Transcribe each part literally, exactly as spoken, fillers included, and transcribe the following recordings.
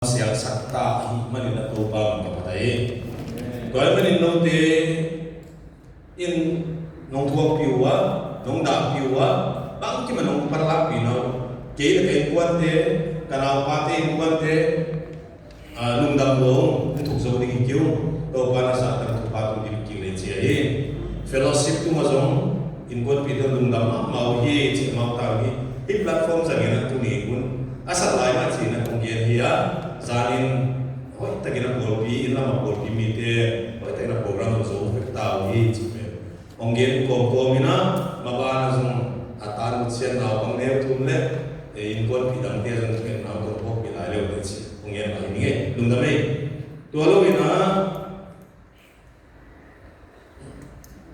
siangsak ta ahih manin a Topa min ka phat hi. Tua ahih manin note in nong thuakpih uh a, nong dahpih uh a, bangkim a nong panlakpih na uh, kei le ka innkuante, ka naupate innkuante, a, lungdam lo, in thuk zo ding hi kei uh. Topa na zahtak thupha tung ding kik le ci a hi. Fellowship tungah zong innkuanpihte lungdam mahmah uh hi ci a, amau tang hi. Hih platform zangin a tuni hun a sat lai mah ci-in a kong gen hi a, zanin hoihtakin a pawlpi, inn lamah pawlpi mite hoihtakin a program zo vek ta uh hi ci pen hong gen kawmkawm in a, maban a zong a tan uh cian naupang neu thum le, e, innkuanpih dangte a zong thungetna uh tawh phawkpih lai le uh teh ci hong gen lai hi ning ei. Lungdam ei. Tua lo in a,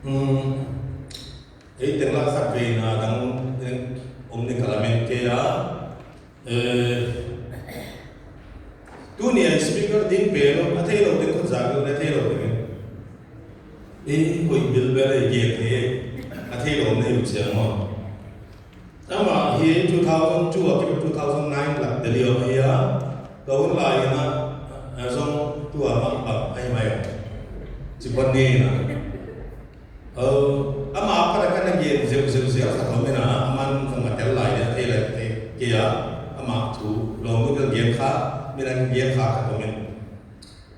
um, ei teng la khat vei na dang om ni ka lamen kei a, e, tuni a speaker ding pen a thei lo ding khut zak lo, a thei lo ding. Ei, koih bilbel ei, gen thei, a thei lo na hi uh ciang maw. Amah hi two thousand two a kipat two thousand nine lak Delhi om ahi a, tua hun lai in a, a zong tua mah bang ahi mai a, ci pon ni in a. Amah a pat a ka na gen zeuhzeuh ziau khat om in a, aman zong a tel lai ding a thei lai thei kei a, amah thu lawm uh tel gen kha, min a gen kha khat om in.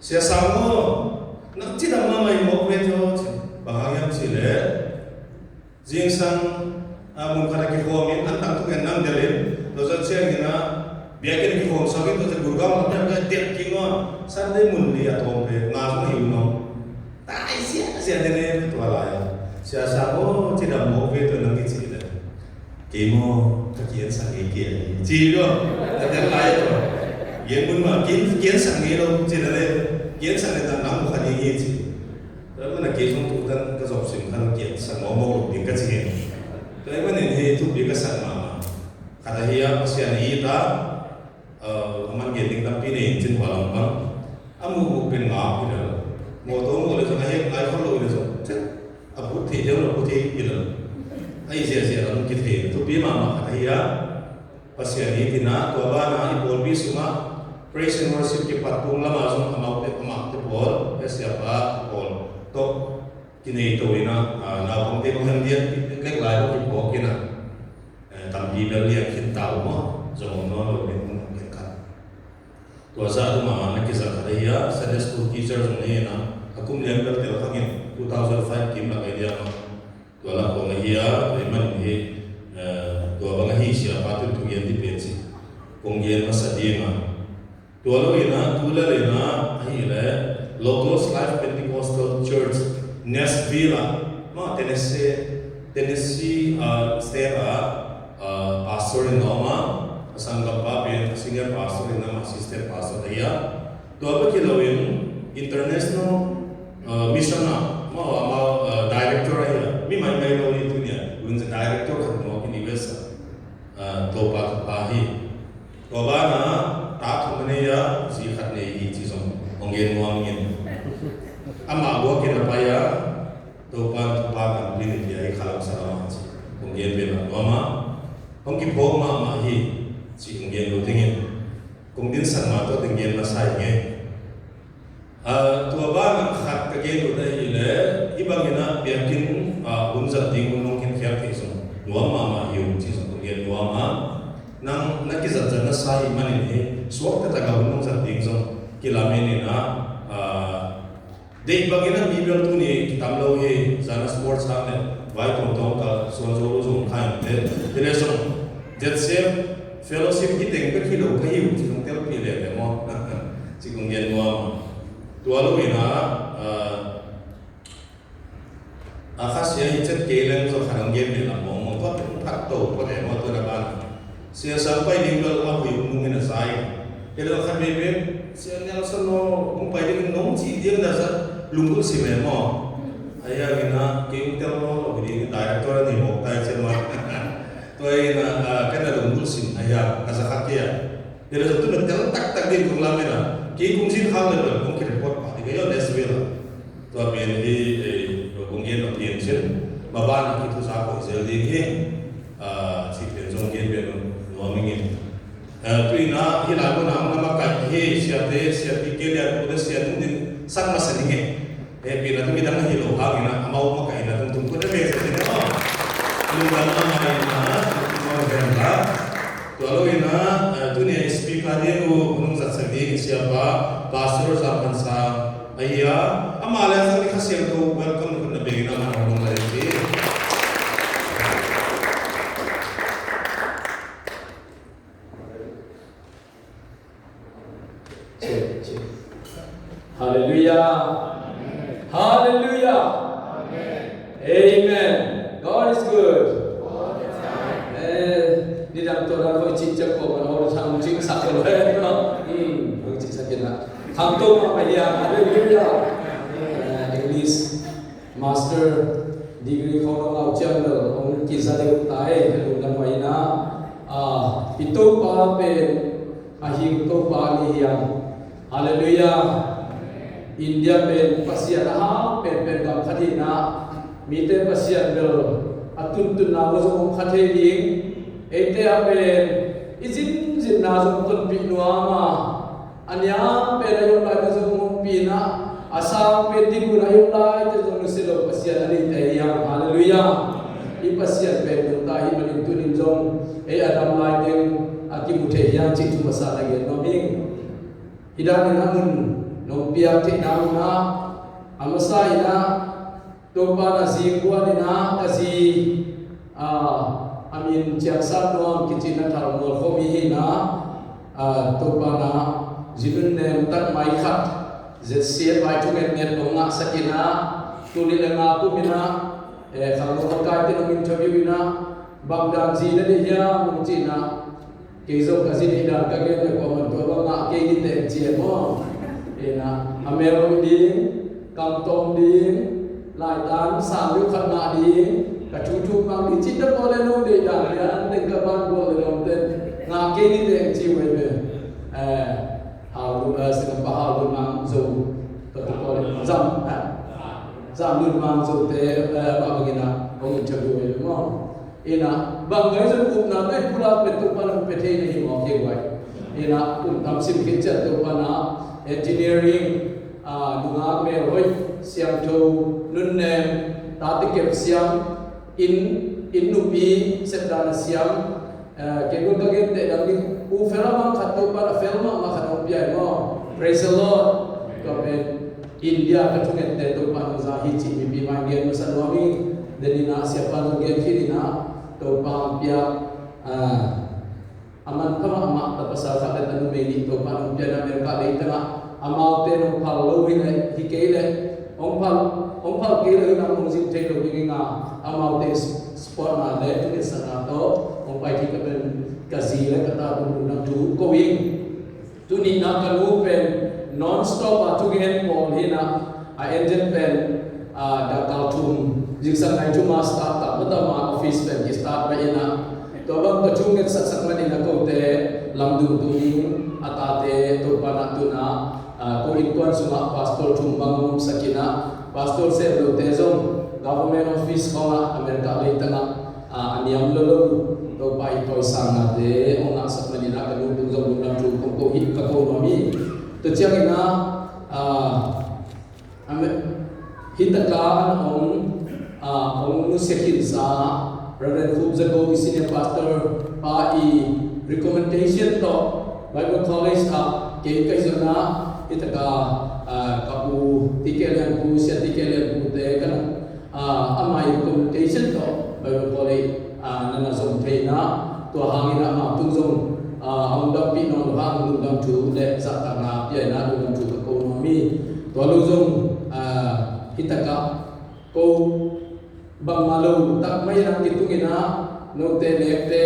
Sia Sang aw, nang cidam mahmah hi mawk ve tho, ci. Bang hang hiam cih leh zingsang, a, mun khat a kikhawm in, an tang thungen nang delh in, tua zawh ciangin a biakinn a kikhawm sawk in, tua zawh Gurgaon lam pia pia delh kik nawn, Sunday mun li a tawm pen nga zong a hi uh nawn. Tai ziahziah den e, tua lai a. Sia Sang aw, cidam mawk ve tho nang i cih leh. Kei maw, ka ki-ensak ngei kei a hi. Ci lo, ka tel lai lo. Gen mun mah, ki-en, ki-ensak ngei lo, ci na le. Ki-ensak ngei ta nang mu kha ni hi ci. Tua mana kei zong tu tan ka zop sim khan ki-ensak mawkmawk lo ding ka ci hi. Tua ahih manin hi thupi ka sak mahmah. Khat ahi a, Pasian i it a, a, a man gen ding tampi nei in cin hua lam bang. A muhmuh pen ngak hi lo. Mawtaw muh le zong a hek ngai khol lo hi le zong. Cek. A put thei deuh lo, put thei hi lo. A i ziahziah lam kithei. Thupi mahmah khat ahi a. Pasian i it in a, tua banah i pawlpi sungah praise and worship kipat tung lamah zong amaute, amaute pawl, e, siapa pawl tawh kinei to in a, a, naupangte bang hem dian lek lai lo kiphawk in a, e, tampi bel lian khin ta uh maw, zong om nawn lo ding hun khat. Tua zah tuma na kizang khat ahi a, Sunday school teacher zong na hi in a, a kum lian bel tel khangin two thousand five kim lak ahi diam a. Tua lak kong ahi a, tua ahih manin hi, eh, tua bang ahi siapa tun thugen dih pen ci kong gen masa ding a. Tua lo in a, tu lel in a, ahih leh Logos Life Pentecostal Church, Nashville ah, ma Tennessee, Tennessee, ah, state ah, ah, pastor in a om a, a sanggampa pen senior pastor in a, ma assistant pastor ahi a. Tua bek hi lo in international, ah, mission ah, ma, ma, ah, director ahi a. Mi maimai lo hi tuni a, win the director khat mawk in U S ah. Ah, Topa thupha hi. Tua banah ta thum a nei a, zi khat nei hi ci zong hong gen nuam ing. Amah guak in a pai a, Topa in thupha tampi na pia hi khalam salam a ci hong gen ve nuam a. Hong kiphawk mahmah hi ci hong gen lo ding in. Kong dinsak mah tawh teng gen masa ing e. Ah, tua banah khat ka gen uh ahih leh, hih bangin a biakinn, ah, hun zat ding hun nong khinkhiat theih zong nuam mahmah hi uh ci zong kong gen nuam a. Nang na kizat zat na sa ahih manin hi, suakta tak a hun nong zat ding zong kilamen in a, ah, deih bangin a mi bel tuni kitam lo hi, zan a sports hang le vai tawmtawm ka suan zo lo zong kha in te. Te le zong Z C F fellowship hi teng bek hi lo ka hi uh ci zong telpih le le maw. Ci kong gen nuam. Tua lo in a, ah, a kha sia hi cet kei leng zong khan hong gen ve lam mawngmawng tua pen phat to pua le maw tua na ban. Sia Sang pai ding bel a hui um nung in a zai. Kei lo khat ve pen Sia Nelson lo hong pai ding in nong ci ding na zat lunggulh sim e maw. A hiang in a kei hong tel lo lo hi ding director a ni mawk tai cia maw. Tua in a, ah, ken a lunggulh sim a hiang ka za kha kei a. Tua leh zong tu na tel taktak ding kong lam in a, kei kong zin khak leh kong ki report pah ding ka hi a Nashville ah. Tua pen hi, eh, kong gen nop ding cin, maban a kithusa kong zel ding hi, ah, cih pen zong gen pen nuam ing in. Eh, tu-in ah hih lai munah hong na makaih hi, siate, siate kei lian pute, sia tungtin sak masa ning e. Eh, hehpihna tawh midang ahi lo hangin ah amau makaihna tungtung pute mesa ning e. Lungdam mahmah in ah, tua lo in ah, eh, tuni a speaker ding uh hong zatsak ding siapa Pastor Zam Khan Sang ahi a, amah le a zang ni Kha Siangtho welcome na khut na bengin amah hong na ding hi. Check, check. Hallelujah. Hallelujah. Amen. God is good. Eh, nidang tawh dan hong cih ciang ko man hong cih sak ko lo, eh, no? Hmm, hong cih sak in ah. Khangto mahmah hi a. Hallelujah. Eh, English Master degree khong a ngah uh ciang bel hong kiza deuh ta e, ka lungdam mah in ah. Ah, i Topa pen a hing Topa ni hiam. Hallelujah. India pen Pasian a hau penpen gam khat hi in ah, mite Pasian bel a tuntunna uh zong hong kha thei ding. Eite a pen i zinzinna zong tonpih nuam a, a niam pen a i om lai-a zong hong ompih in ah, a sang pen dinmun a i om lai-a zong nusia lo Pasian a neite hi hang. Hallelujah. I Pasian pen nungta ahih manin tuni-in zong ei a dam lai teng a kimu thei hi hang cih thu masa na gen nuam ing. Hih dan in ah mun nong piak theihna un ah, a masa in ah Topa na zing buan in ah ka zi, ah, a min Ciang San Nuam kici na Thalmual khua mi hi in ah, ah, Topa na zi nunnem tak mai khat Z C F I thungetnget hong ngahsak in ah, tul nih le nga kum in ah, eh, khangno makaite hong interview in ah, bang dan zi na deih hiam hong ci in ah, kei zong ka zi deih dan ka gen leh kuaman tua bang ngah kei ni teh ci e maw. Ina, a mel hoih ding, kam tawm ding, laitan sang deuh khat ngah ding, ka thu thuk mang ding cih teh pawl le no deih dan lian teng ka ban gual le lawmte ngah kei ni teh ci uh hi ve. Eh, Hau Lun, eh, Singapore Hau Lun Mang Zo, ka tu pawl le Zam, eh? Zam Lun Mang Zo te, eh, mah bangin ah hong interview uh hi ve maw. Ina, bang ngai zong upna ngai pulak pen Topa nong pia thei na hi mawk hi guai. Ina, kum tam sim khit ciang Topa na engineering, ah, nungak mel hoih, siangtho, nunnem, tate kep siam, inn, inn nupi, sepdan a siam, eh, kei gun ka gen teh dang ding, u fel a mang khat Topa na fel mahmah khat hong pia hi maw. Praise the Lord. Tua pen India ka thungette Topa nong za hi cih mipi mai gen masa nuam ing. Den in ah siapa nong gen khin in ah Topa hong piak, ah, a manpha mahmah ta pasal khat le ta numei nih Topa nong piak in ah America leitang ah amaute nong phal lo hi leh, hi kei leh, hong phal, hong phal kei lo hi in ah hong zin thei lo ding ing a, amaute sport na le thungetsak na tawh hong pai thei ka pen ka zi le ka ta tung lungdam thu ko ing. Tuni na ka nu pen non-stop a thugen pawl hi in ah, a engine pen, ah, dakal thum, zingsang nai thum a start ta, mata ma office pen ki start mah in ah. Tua bang ka thu nget saksak man in ah kote lamdung tung in a tate Topa na tun ah, ah, ko innkuan sungah pastor thum bang hong omsak in ah, pastor sem lote zong government office khawng ah America leitang ah, ah, a niam lo lo Topa i tawisang nate hong ngahsak man in ah ka nu tung zong lungdam thu kong ko hi, ka ko nuam hi. Tua ciangin ah, ah, Amen. Hih taka an hong, ah, hong nusia khinsa Reverend Khup Za Go, i senior pastor pa i recommendation tawh Bible College ah kei ka hi zongin ah, hih taka, ah, ka pu T K Lian Pu, Sia T K Lian Pu te ka na, ah, ama i recommendation tawh Bible College, ah, na na zom thei in ah, tua hangin ah amah tung zong, ah, a hong dampih nawn lo hang lungdam thu le zahtakna pia in ah lungdam thu ka ko nuam hi. Tua lo zong, ah, hih takah ko bangmah lo tak mai in ah kitung in ah note nekte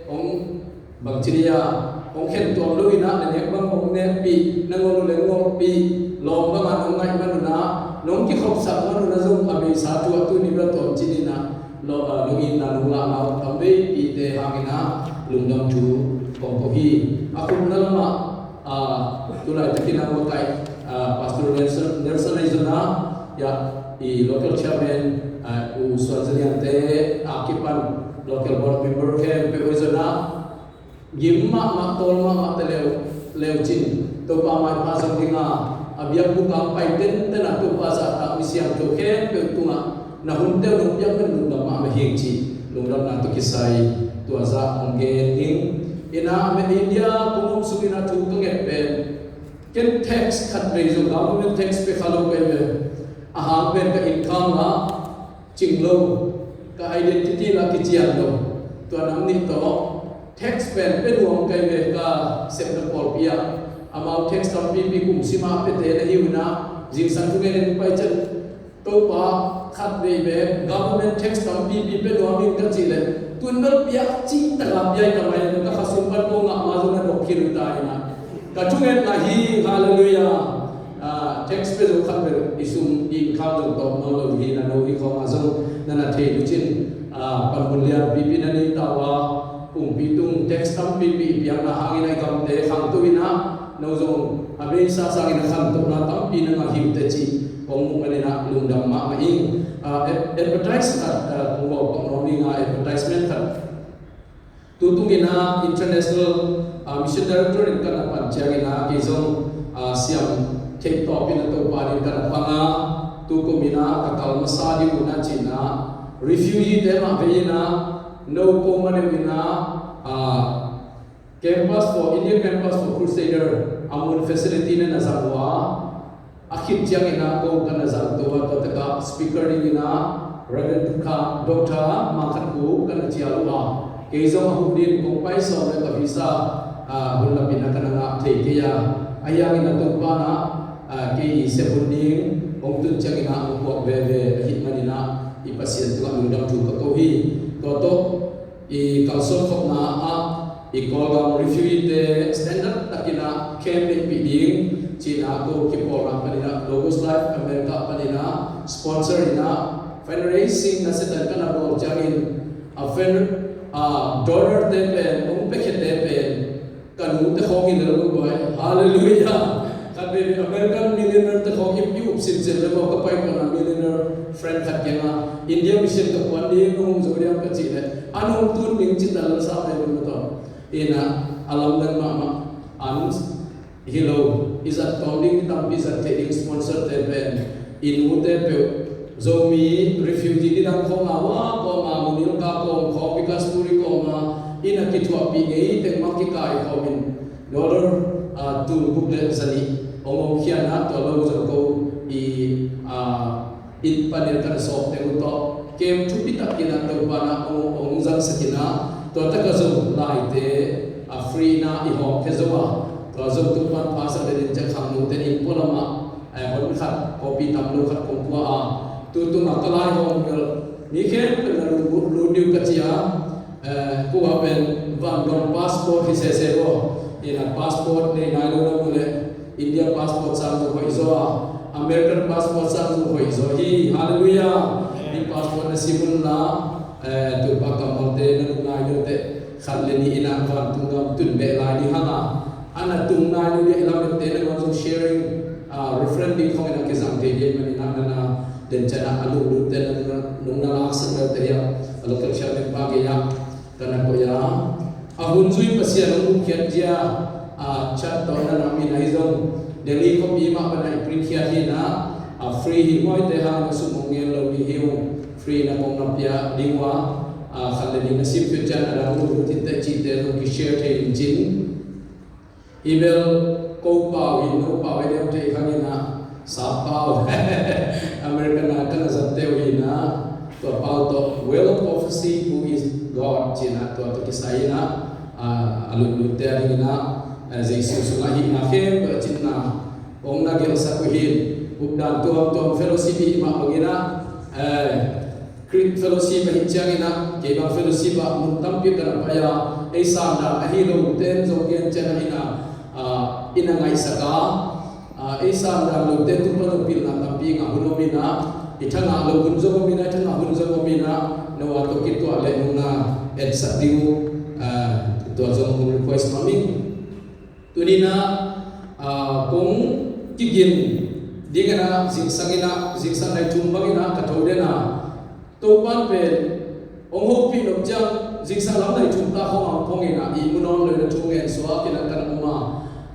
hong bangci dia hong khen tuam lo in ah, na nek bang hong nekpih, na ngol uh leh ngolpih, lawm bangah nong ngaih man un ah, nong kikhopsak man un ah zong a beisa thu ah tuni bel tuam cin in ah, lo, ah, nong itna nong lahna uh tam veipite hangin ah lungdam thu kong ko hi. A khupna lamah, ah, tu laitakin a makaih, ah, Pastor Nelson, Nelson ahi zongin ah, ya, i local chairman, ah, U Suan Za Lian te a kipan local board member khempeuh ahi zongin ah, gim mahmah, tawl mahmah ta leu, leu cin, Topa maipha zong dinga, a biakbuk a pai tenten a Topa zahtak mi siangtho khempeuh tungah na hunte uh nong piak pen lungdam mahmah hi ing ci, lungdamna tawh kisai tua zah hong gen ing. Ina, me India kong om sungin a thu ka nget pen, ken text khat vei zong, government text pe kha lo vei ve. A hang pen ka income la cing lo, ka identity la kician lo. Tua nam nih tawh text pen pe nuam kai ve ka sepna pawlpi ah. Amau text tampipi kum sima pete na hi uh ina, zingsang thungen in pai ciang Topa, khat vei bek government text tampipi pe nuam ing ka cih leh, tun bel piak cih taka piak ka mai, ka khasum pan ko ngah ma zong na dok khin uh ta ina. Ka thungetna hi, halleluiah. Ah, text pe zo khat bel i sum i income zong tawm nawn lo hi na, no hi khawng a zong na na thei uh cin, ah, panmun lianpipi na nei ta uh a, pumpi tung text tampipi i piakna hangin a i gamte khangto ina, no zong a beisa sangin a khantohna tampi na ngah hi uh teh cih kong muh manin a lungdam mahmah ing. Ah, ad-, advertise khat, ah, kong bawlpak nuam ing a, advertisement khat. Tutung ina international, ah, mission director in ka na pan ciang ina kei zong, ah, siam theih tawpin a Topa in ka na pang a, tukum ina ka kal masa ding uh na cih ina, refugee te mah vei ina, no ko ma deuh ina, ah, Campus for, India Campus for Crusader a mun facility na na zang uh a, a khit ciangin a ko ka na zang to a, tua takah speaker dingin a Reverend Doctor, Doctor Mangkhat Khup ka na cial uh a, kei zong a hun din kong pai sawm le ka visa, ah, hun lapin a ka na ngah thei kei a, a hiangin a Topa na, ah, kei i sep hun ding hong tun ciangin a hong puak veve ahih manin a i Pasian tungah lungdam thu ka ko hi. Tua tawh i kalsuan khopna ah i Kawlgam refugee te standard takin a camp neihpih ding ci-in a ko kipawlna panin a Logos Life America panin a sponsor in a fundraising na setan ka na bawl ciangin a fund, a donor te pen, hong piakhia te pen ka nu te khawng hi lel lo guai. Halleluiah. Khat vei American millionaire te khawng i, i up sinsen le maw, ka pai kawna millionaire friend khat kiangah India mission ka kuan ding, na hong zo diam ka cih leh, an hong tun ding ci ta lel sa vei lo maw tawh. Ina, a lamdang mahmah. An hi lo, i zat tawm ding, i tampi zat theih ding sponsor te pen i nute peuh, Zomi refugee nidang khawng a, wa kawm a, Munil ka kawm khawng, Bikaspuri kawm a, inn a kithuahpih ngei teng mah kikai khawmin, dollar, ah, tul guk le zanih hong om khian a, tua lo zong ko i, ah, inn panin ka na sawp teng uh tawh, kem thupi takin a Topa na hong, hong zangsak in a, tua takah zong laite, ah, free na i hawmkhia zo a, tua zong Topa pha sak le din ciang khangnote in pualam ah, eh, hon khat, copy tam lo khat kong pua a. Tutung a ka lai hawm bel mi khempeuh na lut, lut ding uh ka ci a, eh, kua pen vangam passport hi sese lo. Ina passport nei nai lo na mu le India passport sang zong hoih zaw a, American passport sang zong hoih zaw hi. Halleluiah. Amen. Hih passport na sim un la, eh, Topa kammalte na nung nai lo teh, khat le nih in a vantung gam tun beh lai ding hang a, a na tung nai lo ding a i lamette na ngon zong sharing, ah, reference ding khawng in a kizang thei ding manin a, na na den ciang a a lunglut te na nung na laksak lo te hiam, a local chairman pa gei a ka na koih a. A hun zui Pasian hong gumkhiat zia, ah, chat tawh na na min ahi zong, Delhi khuapi mah pan a i print khiat hi na, ah, free hi, huaite hang na sum hong ngen lo ding hi ung, free na kong na pia ding uh a, ah, khat le nih na sim khiat ciang a dang lunglut in teh cihte zong kishare thei in cin. Hi bel ko pau hi, no pau hi deuh thei kha hi na, sa pau. American a ka na zat teuh hi na, tua pau tawh, Wealth of Prophecy, Who is God, ci-in a, tua tawh kisai in a, ah, a lutlutte a dingin a, ah, Jesu sungah hihna khempeuh a cinna hong na gelhsak uh hi. Updan tuamtuam fellowship i hih mah bangin a, eh, Khrist fellowship ahih ciangin a, kei bang fellowship ah mun tampi ka na pai a, ei sandan ahi lote in zong gen ciang a, inn a, ah, inn a ngaihsak a, ah, ei sandan lote tung pan zong pilna tampi ngah hun om in a, i thangah lo hun zong om in a, i thangah hun zong om in a, no a tawh kituah le nong na etsak ding uh, ah, tua zong hong request mah ing. Tuni-in a, ah, kong kigin ding in a, zingsang in a, zingsang nai thum bang in a ka tho den a, Topa'n pen hong hopih nop ciang Zingsang lam nai thum ta khong ang khong in ah, ihmu nawn lo in ah thu ngen suak in ah ka na om a,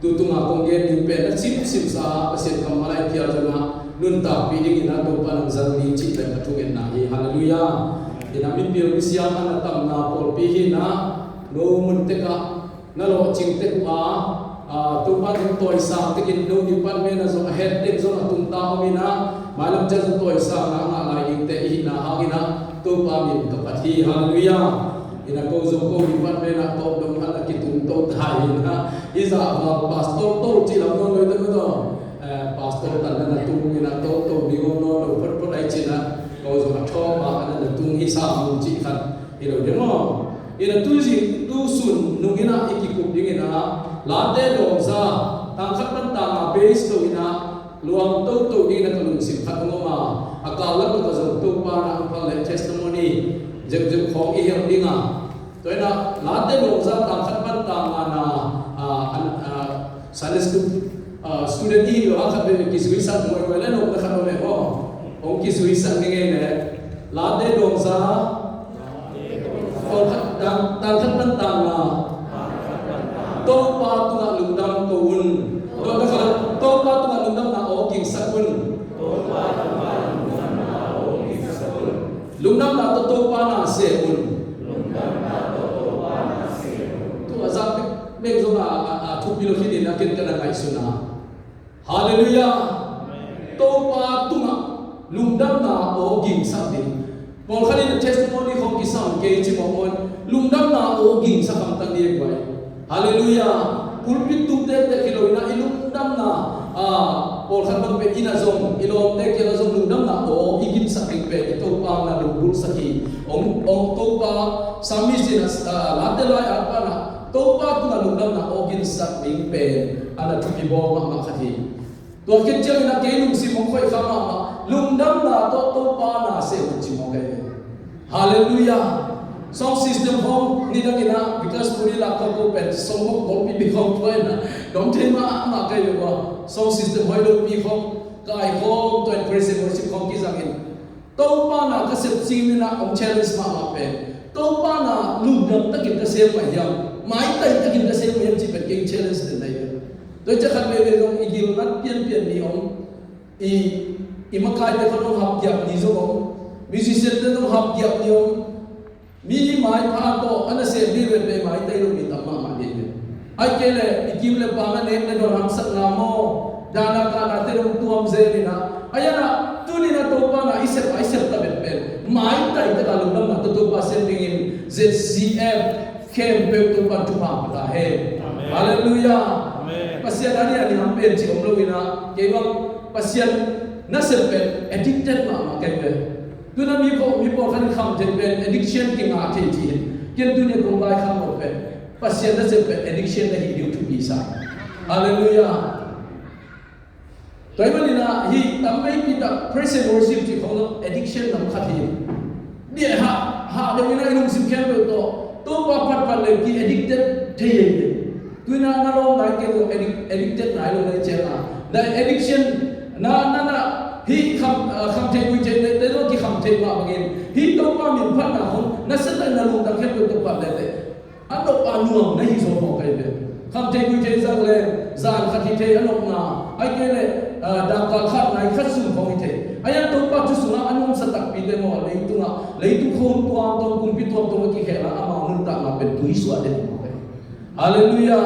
tu tung a kong gen ding pen na simsim sa a, Pasian kammal ah i phial zong ah nuntakpih ding in ah Topa nang zal ding cih pen ka thungetna hi. Halleluiah. In ah mipil misiam a na tamna pawlpi hi in ah, no mun tek ah na lawhcing tek uh a, a, Topa zong tawisang tek in, no department ah zong a het tek zong a tung ta om in ah, mailam ciang zong tawisang na ngah lai dingte i hihna hang in ah Topa min ka phat hi. Halleluiah. In ah ko zong ko department ah tawp dong khat a kitung to ta hi in ah, i zah val pastor to cih lam nawn lo te maw taw. Eh, pastor tan na na tung in ah to to ding om nawn lo photphot ai cih in ah, ko zong a thawm a na na tung hi sa mun cih khat hi lo ding maw. In ah tu zing tu sun nung in ah i kikup ding in ah, Late Dawngza tang khat pan tang nga base to in ah luang toto ding in ah ka lungsim khat hong om a, a kal lam ah ka zong Topa na ang phal le testimony zeuhzeuh khawng i hilh ding a. Tua in ah Late Dawngza tang khat pan tang nga na, a, an, a, Sunday school, a, student i hi lo a khat veve kizuisak muaimai le nopna khat om e maw. Hong kizuisak ding ei le Late Dawngza tang khat pan tang nga, Topa tungah lungdam ko un. Topa tungah lungdamna aw gingsak un. Lungdamna tawh Topa na sem un. Tua zak bekbek zong a, a, a thupi lo hi ding a ken ka na ngaihsun a. Halleluiah. Topa tungah lungdamna aw gingsak ding. Pawlkhat in testimony khong kisam kei ci mawkmawk in, lungdamna aw gingsak hamtang ding guai. Halleluiah. Pulpit tung tektek hi lo in ah i lungdamna, a, pawlkhat bang pen in ah zong, i lawmte kiang ah zong lungdamna aw i gingsak ding pen i Topa na lunggulhsak hi. Ong, ong Topa, Psalmist in ah, a, Late lai-at pan ah Topa tungah lungdamna aw gingsak ding pen a na thupi bawl mahmah khat hi. Tua khit ciangin ah kei lungsim hong khoih kha mahmah, lungdamna tawh Topa na sem un ci mawk ei. Halleluiah. Sound system hong nidang in ah Vikas Puri lak khawng ko pen song bok bok pi pi khawng tua in ah dong thei mahmah kei ve ua. Sound system hoih lo pi khawng kai khawng tua in praise and worship khawng kizang in. Topa na ka sep cing in ah hong challenge mahmah pen, Topa na lungdam takin ka sem mah hiam, maitai takin ka sem mah hiam cih pen kei challenge den na hi ve. Tua hi ciang khat veve zong i gilnat pianpian ni om, i, i makaite khawng hong hapgiap ni zong om, musician te zong hapgiap ni om. Mi maipha tawh a nasem ding pen maitai lo mi tam mahmah ding hi. Ahih kei leh i kim le pam a nek le dawn hamsatna maw, dahna kahnate dong tuam zel in ah, a ian ah tuni in ah Topa na i sep a i sep ta pen pen maitai tak a lungdamna tawh Topa sem dingin Z C F khempeuh Topa thupha pia ta hen. Amen. Halleluiah. Amen. Pasian a ni a ni ham pen ci om lo in ah, kei bang Pasian nasep pen addicted mahmah kei pen. Tu in ah mi pawl, mi pawlkhat in khamtheih pen addiction kingah thei ci hi. Ken tuni a kong vaikhak lo pen Pasian nasep pen addiction na hi ding thupi sa. Halleluiah. Tua ahih manin ah hih tam veipi tak praise and worship cih khawng zong addiction nam khat hi. Bia hah, hah deuh in ah i lungsim khempeuh tawh Topa phatphat le ki addicted thei hi. Tu in ah na lawm nai kei lo, addic-, addicted nai lo na hih ciang a, na addiction na, na, na hih kham, ah, khamtheih guihtheih le te lo kikham theih mah bangin hih Topa min phatna khawng na sa tak na lungtang khempeuh tawh phat le te a nop a nuam na hi zaw mawk kei ve. Khamtheih guihtheih zang le zan khat hi thei a nopna, ahih kei leh, ah, dangkal khat nai khat sung khawng hi thei. A ian Topa thu sungah a nuamsa takpite maw, leitungah, leitung khawng tuamtuam, kumpi tuamtuam a kikhel a amau nuntakna pen tuisuah den hi mawk kei. Halleluiah.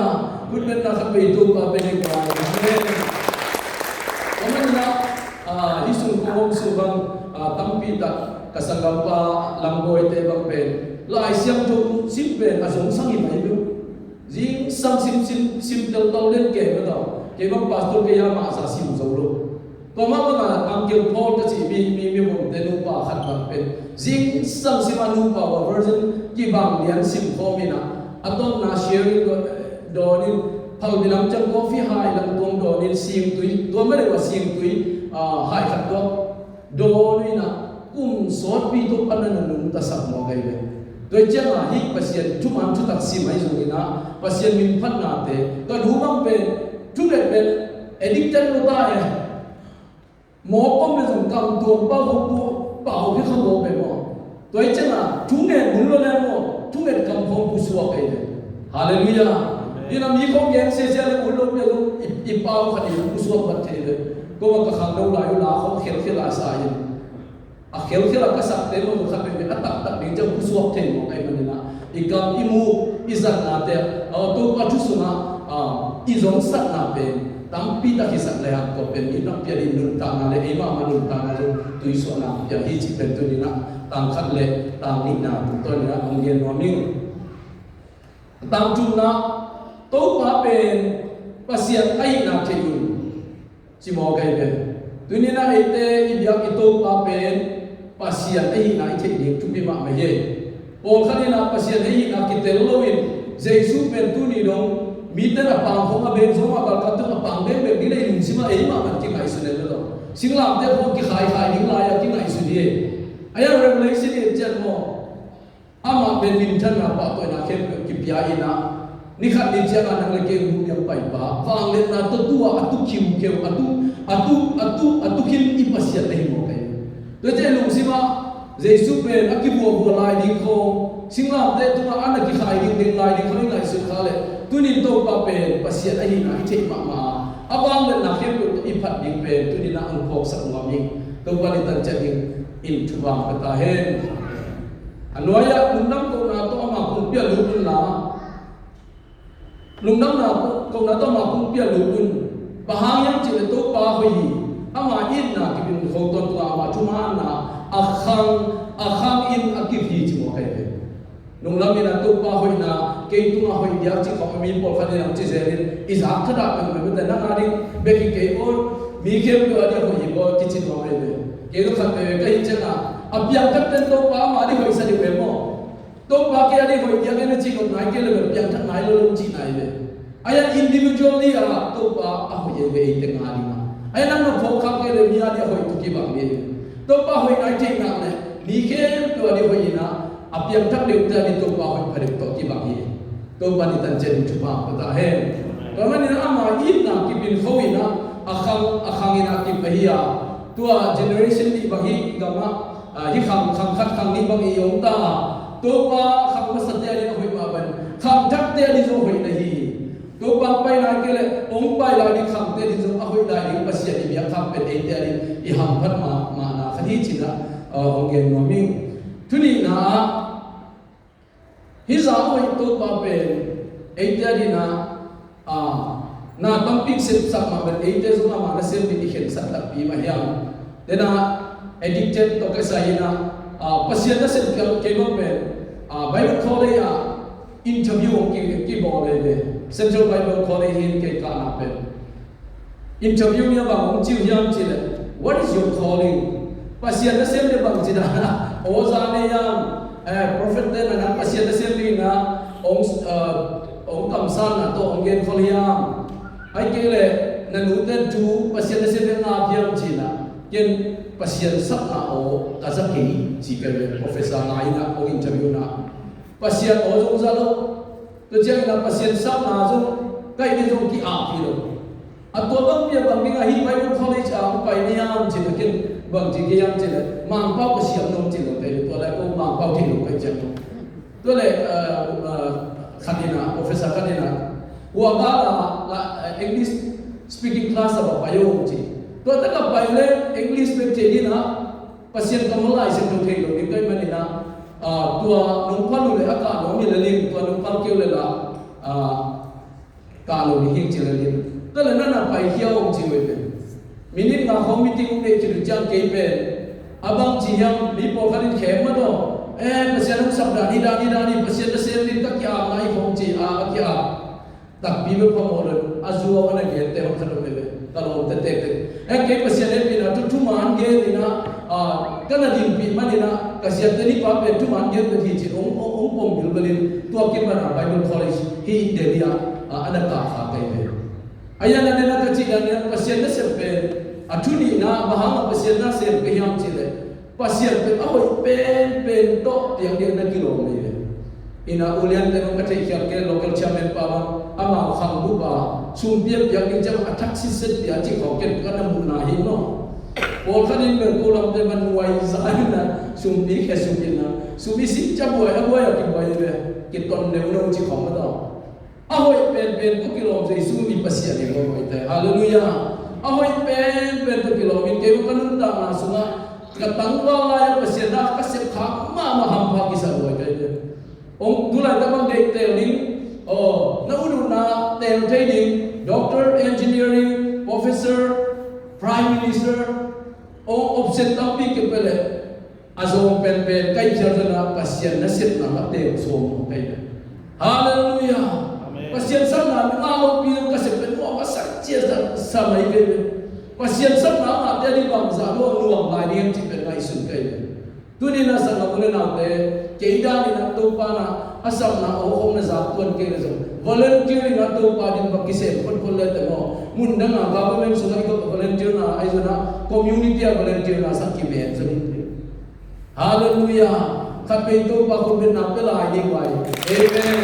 Khutbetna khat vei Topa pen hi guai. Amen. Amen na, ah, hih sung kong om sung bang, ah, tampi tak ka sanggampa Lambawi te bang pen Lai Siangtho sim pen a zong sang hi mai lo. Zingsang sim, sim, sim teltel den kei mah tawh. Kei bang pastor kei a mah za sim zo lo. Tua mah bangah Uncle Paul ka cih mi, mi, mi vomte nupa khat bang pen zingsang sim a nupa ua version kibang lian sim khawm in ah, a tawpna sharing dawnin, phalbi lam ciang coffee hai lam tuang dawnin, singtui, tua mah deuh a singtui, ah, hai khat tuak dawn uh in ah, kum sawtpi tawh pan a na nungtasak mawk ahi ve. Tua hi ciangah hih Pasian thuman thutak sim ahi zongin ah, Pasian min phatnate, ka nu bang pen thunget pen addicted lo ta e. Mawk om le zong kam tuam pau, pau hi kha mawk pen maw. Tua hi ciangah thungen hun lo le maw. Thunget kam khawng pusuak ei ve. Halleluiah. Amen. Ina mi khawng gen sia sia le ut lo pia lo i, i pau khat i pusuak vat thei ve. Ko ma ka khang lo lai u la khawng khel khel a sa in. A khel khel a ka sak te lo khat ve ve a tak tak ding ciang pusuak thei mawk ei manina. I kam i mu i zatna te a Topa thu sungah a i zong satna pen tampi tak hi sak le hang ko pen mi tampi a din nuntakna le ei mama nuntakna zong tuisuahna pia hi ci pen tunina tang khat le tang nihna tawh nina hong gen nuam ing. Tang thumna, Topa pen Pasian ahihna thei un. Ci mawk ei pen. Tunina eite i biak i Topa pen Pasian ahihna i theih ding thupi mahmah hi. Pawlkhat ina Pasian ahihna kitel loin Jesu pen tuni dong mite na pang khong a beng zong a balkap tung a pang beng beng ding na i lungsim a ei mahmah kingaihsun en lo. Singlamte khong kikhaikhai ding lai a kingaihsun hi. Ahi a Revelation i et ciat maw? Amah pen minthanna pahtawina khempeuh kipia ina, ni khat ni cianga nang le kei hong biak paipa, vangliatna tawh tu-a a tu khiukheu, a tu, a tu, a tu, a tu khin i Pasian ahi mawk ei. Tua ciang i lungsimah Jesu pen a kibuabua lai ding khawng, singlamteh tungah a na kikhai dingding lai ding khawng i ngaihsut kha leh, tunin Topa pen Pasian ahihna i theih mahmah a, a vangliatna khempeuh tawh i phat ding pen tuninah hong phawksak nuam ing. Topa ni tan ciat ding in thupha pia ta hen. A nuai-ah lungdam kohna tawh amah kong pia lut un la, lungdamna kohna tawh amah kong pia lut un. Bang hang hiam cih leh Topa hoih hi. Ama itna kipin kho tawntung a, ama thumanna a khang, a khang in a kip hi ci mawk ei ve. Lungdam in a Topa hoihna kei tungah hoih diak cih khawng a mi pawlkhat in hong ci zel in i zak khat ah peuhmah mite nang a ding bek hi kei aw, mi khempeuh a ding hoih hi baw kici nuam ei ve. Kei lo khat peuh ka hih ciangah a piangthakte'n Topa ama ding hoihsa ding ve maw? Topa kei a ding hoih diak in a cih nop nai kei le bel piangthak nai lo lo cih nai ve. Ahi a individually a Topa a hoih ei ve eite nga ding a. Ahi a nang na phawk khak kei le mi a ding a hoih tawh kibang hi. Topa hoih nai theih nak le mi khempeuh a ding hoih in a, a piangthak deuhte a ding Topa hoih pha deuh tawh kibang hi. Topa ni tan ciat ding thupha pia ta hen. Tua manin ama itna kipin kho in a, a khang, a khang in a kip ahi a. Tua generation nih bang hi i gamah, a, hi khang, khang khat khang nih bang i om ta. Topa khang masate a ding a hoih mah bang, khang thakte a ding zong hoih na hi hi. Topa pai lai kei leh hong pai lai ding khangte a ding zong a hoih lai ding Pasian i biak khang pen eite a ding i hamphat mah, mahna khat hi ci-in a, a, hong gen nuam ing. Thu nihna ah, hih zah a hoih Topa pen eite a ding a, a, na tampi sepsak mah bel eite zong ama nasem ding i khensat takpi mah hiam? Dena addicted tawh kisai in a, a, Pasian nasem kei, kei bang pen, a, Bible College ah interview hong ki, kibawl ei ve. Central Bible College hi in kei kahna pen. Interview ni a bang hong ci uh hiam cih leh, "What is your calling?" Pasian nasem ding bangci dan a, aw za ne hiam, eh, prophet te na nang Pasian nasem ding na, hong, eh, hong kamsanna tawh hong genkhol hiam? Ahih kei leh na nute thu Pasian nasem ding ngap hiam ci-in a, ken Pasian sapna aw ka za kei ci kei leh professor ngai in a hong interview na. Pasian aw zong za lo. Tua ciangin a Pasian sapna zong kaih ding zong ki-ap hi lo. A tua bang bia bang ding a hih Bible College ah hong pai ni hiam cih leh ken bangci kei hiam cih leh Mangpau ka siam nuam cih leh pai tua lai ko Mangpau thei lo pai ciang. Tua leh, eh, eh, khat in a, professor khat in a, Wagah la, la, eh, English speaking class ah va pai o ci. Tua tak a pai leh English bek thei ding a, Pasian kammal Lai Siangtho thei lo ding ka hih manin a, ah, tua nong phal uh leh a kah lo hi lel ing, tua nong phal kei uh leh la, ah, kah lo ding hi ci lel ing. Tua leh na na paikhia o ci uh ei pen. Minute nga khawng meeting hong neih khit uh ciang kei pen, a bangci hiam mi pawlkhat in khem mah daw, eh, Pasian hong sap dan hi dan hi dan hi, Pasian nasem ding ka ki-apna hi khawng ci a, a ki-ap. Takpi bek phamawh lo, a zuau a na gente hong khat om ei ve, ka lawmte tektek. Eh, kei Pasian hehpihna thu thuman gen in a, ah, ka na dinpih manin a, ka siate nipa pen thuman gen bek hi ci-in hong, hong, hong pom bilbel in, tua kipan a Bible College hih in Delhi ah, ah, a na kah kha kei ve. Ahi a na den a ka cih dan in a Pasian nasem pen, a thu nihna, bang hang a Pasian nasem ka hiam cih leh, Pasian pen a hoih penpen tawh piang ding na kilawm hi ve. Ina uliante bang ka theihkhial kei local chairman pa bang amau khang bup a sum piak piak ding ciang a thak sitset pia cih khawng ken ka na muhna hi maw. Pawlkhat in bel ko lamte man nuai za in a sumpi khia suk in a sum i sik cia buai a buai a kibuai ve. Kiton deuh lo ci khawng a tawh. A hoih penpen tawh kilawm Jesu mi Pasian hi lo hoihte. Halleluiah. A hoih penpen tawh kilawm in kei ka nuntakna sungah ka tangval lai-a Pasian na ka sep khak mahmah hampha kisa lo hoihte. Ong tulai ta bang deih tel ding, aw, na ununa tel thei ding, doctor, engineering, professor, prime minister, ong option tampi kipia leh a zawng penpen kai ciar zona Pasian nasepna ka tel sawm ong kai leh. Halleluiah. Amen. Pasian sapna mi ngah lopi zong ka sep pen nuam a sak cia sa mai kai leh. Pasian sapna ngahte a ding bangzah nuam nuam lai ding ci pen ngaihsun kai leh. Tuni na sanggam u le naute, kei dan in a Topa na a sapna aw khong na zak tuan kei le zong volunteer in a Topa din bang kisem khonkhon le teng aw. Mun dang a government sungah i kop volunteer na ahi zona community a volunteer na sak kimen zon in. Halleluiah. Khat vei Topa khut betna pia lai ding vai. Amen.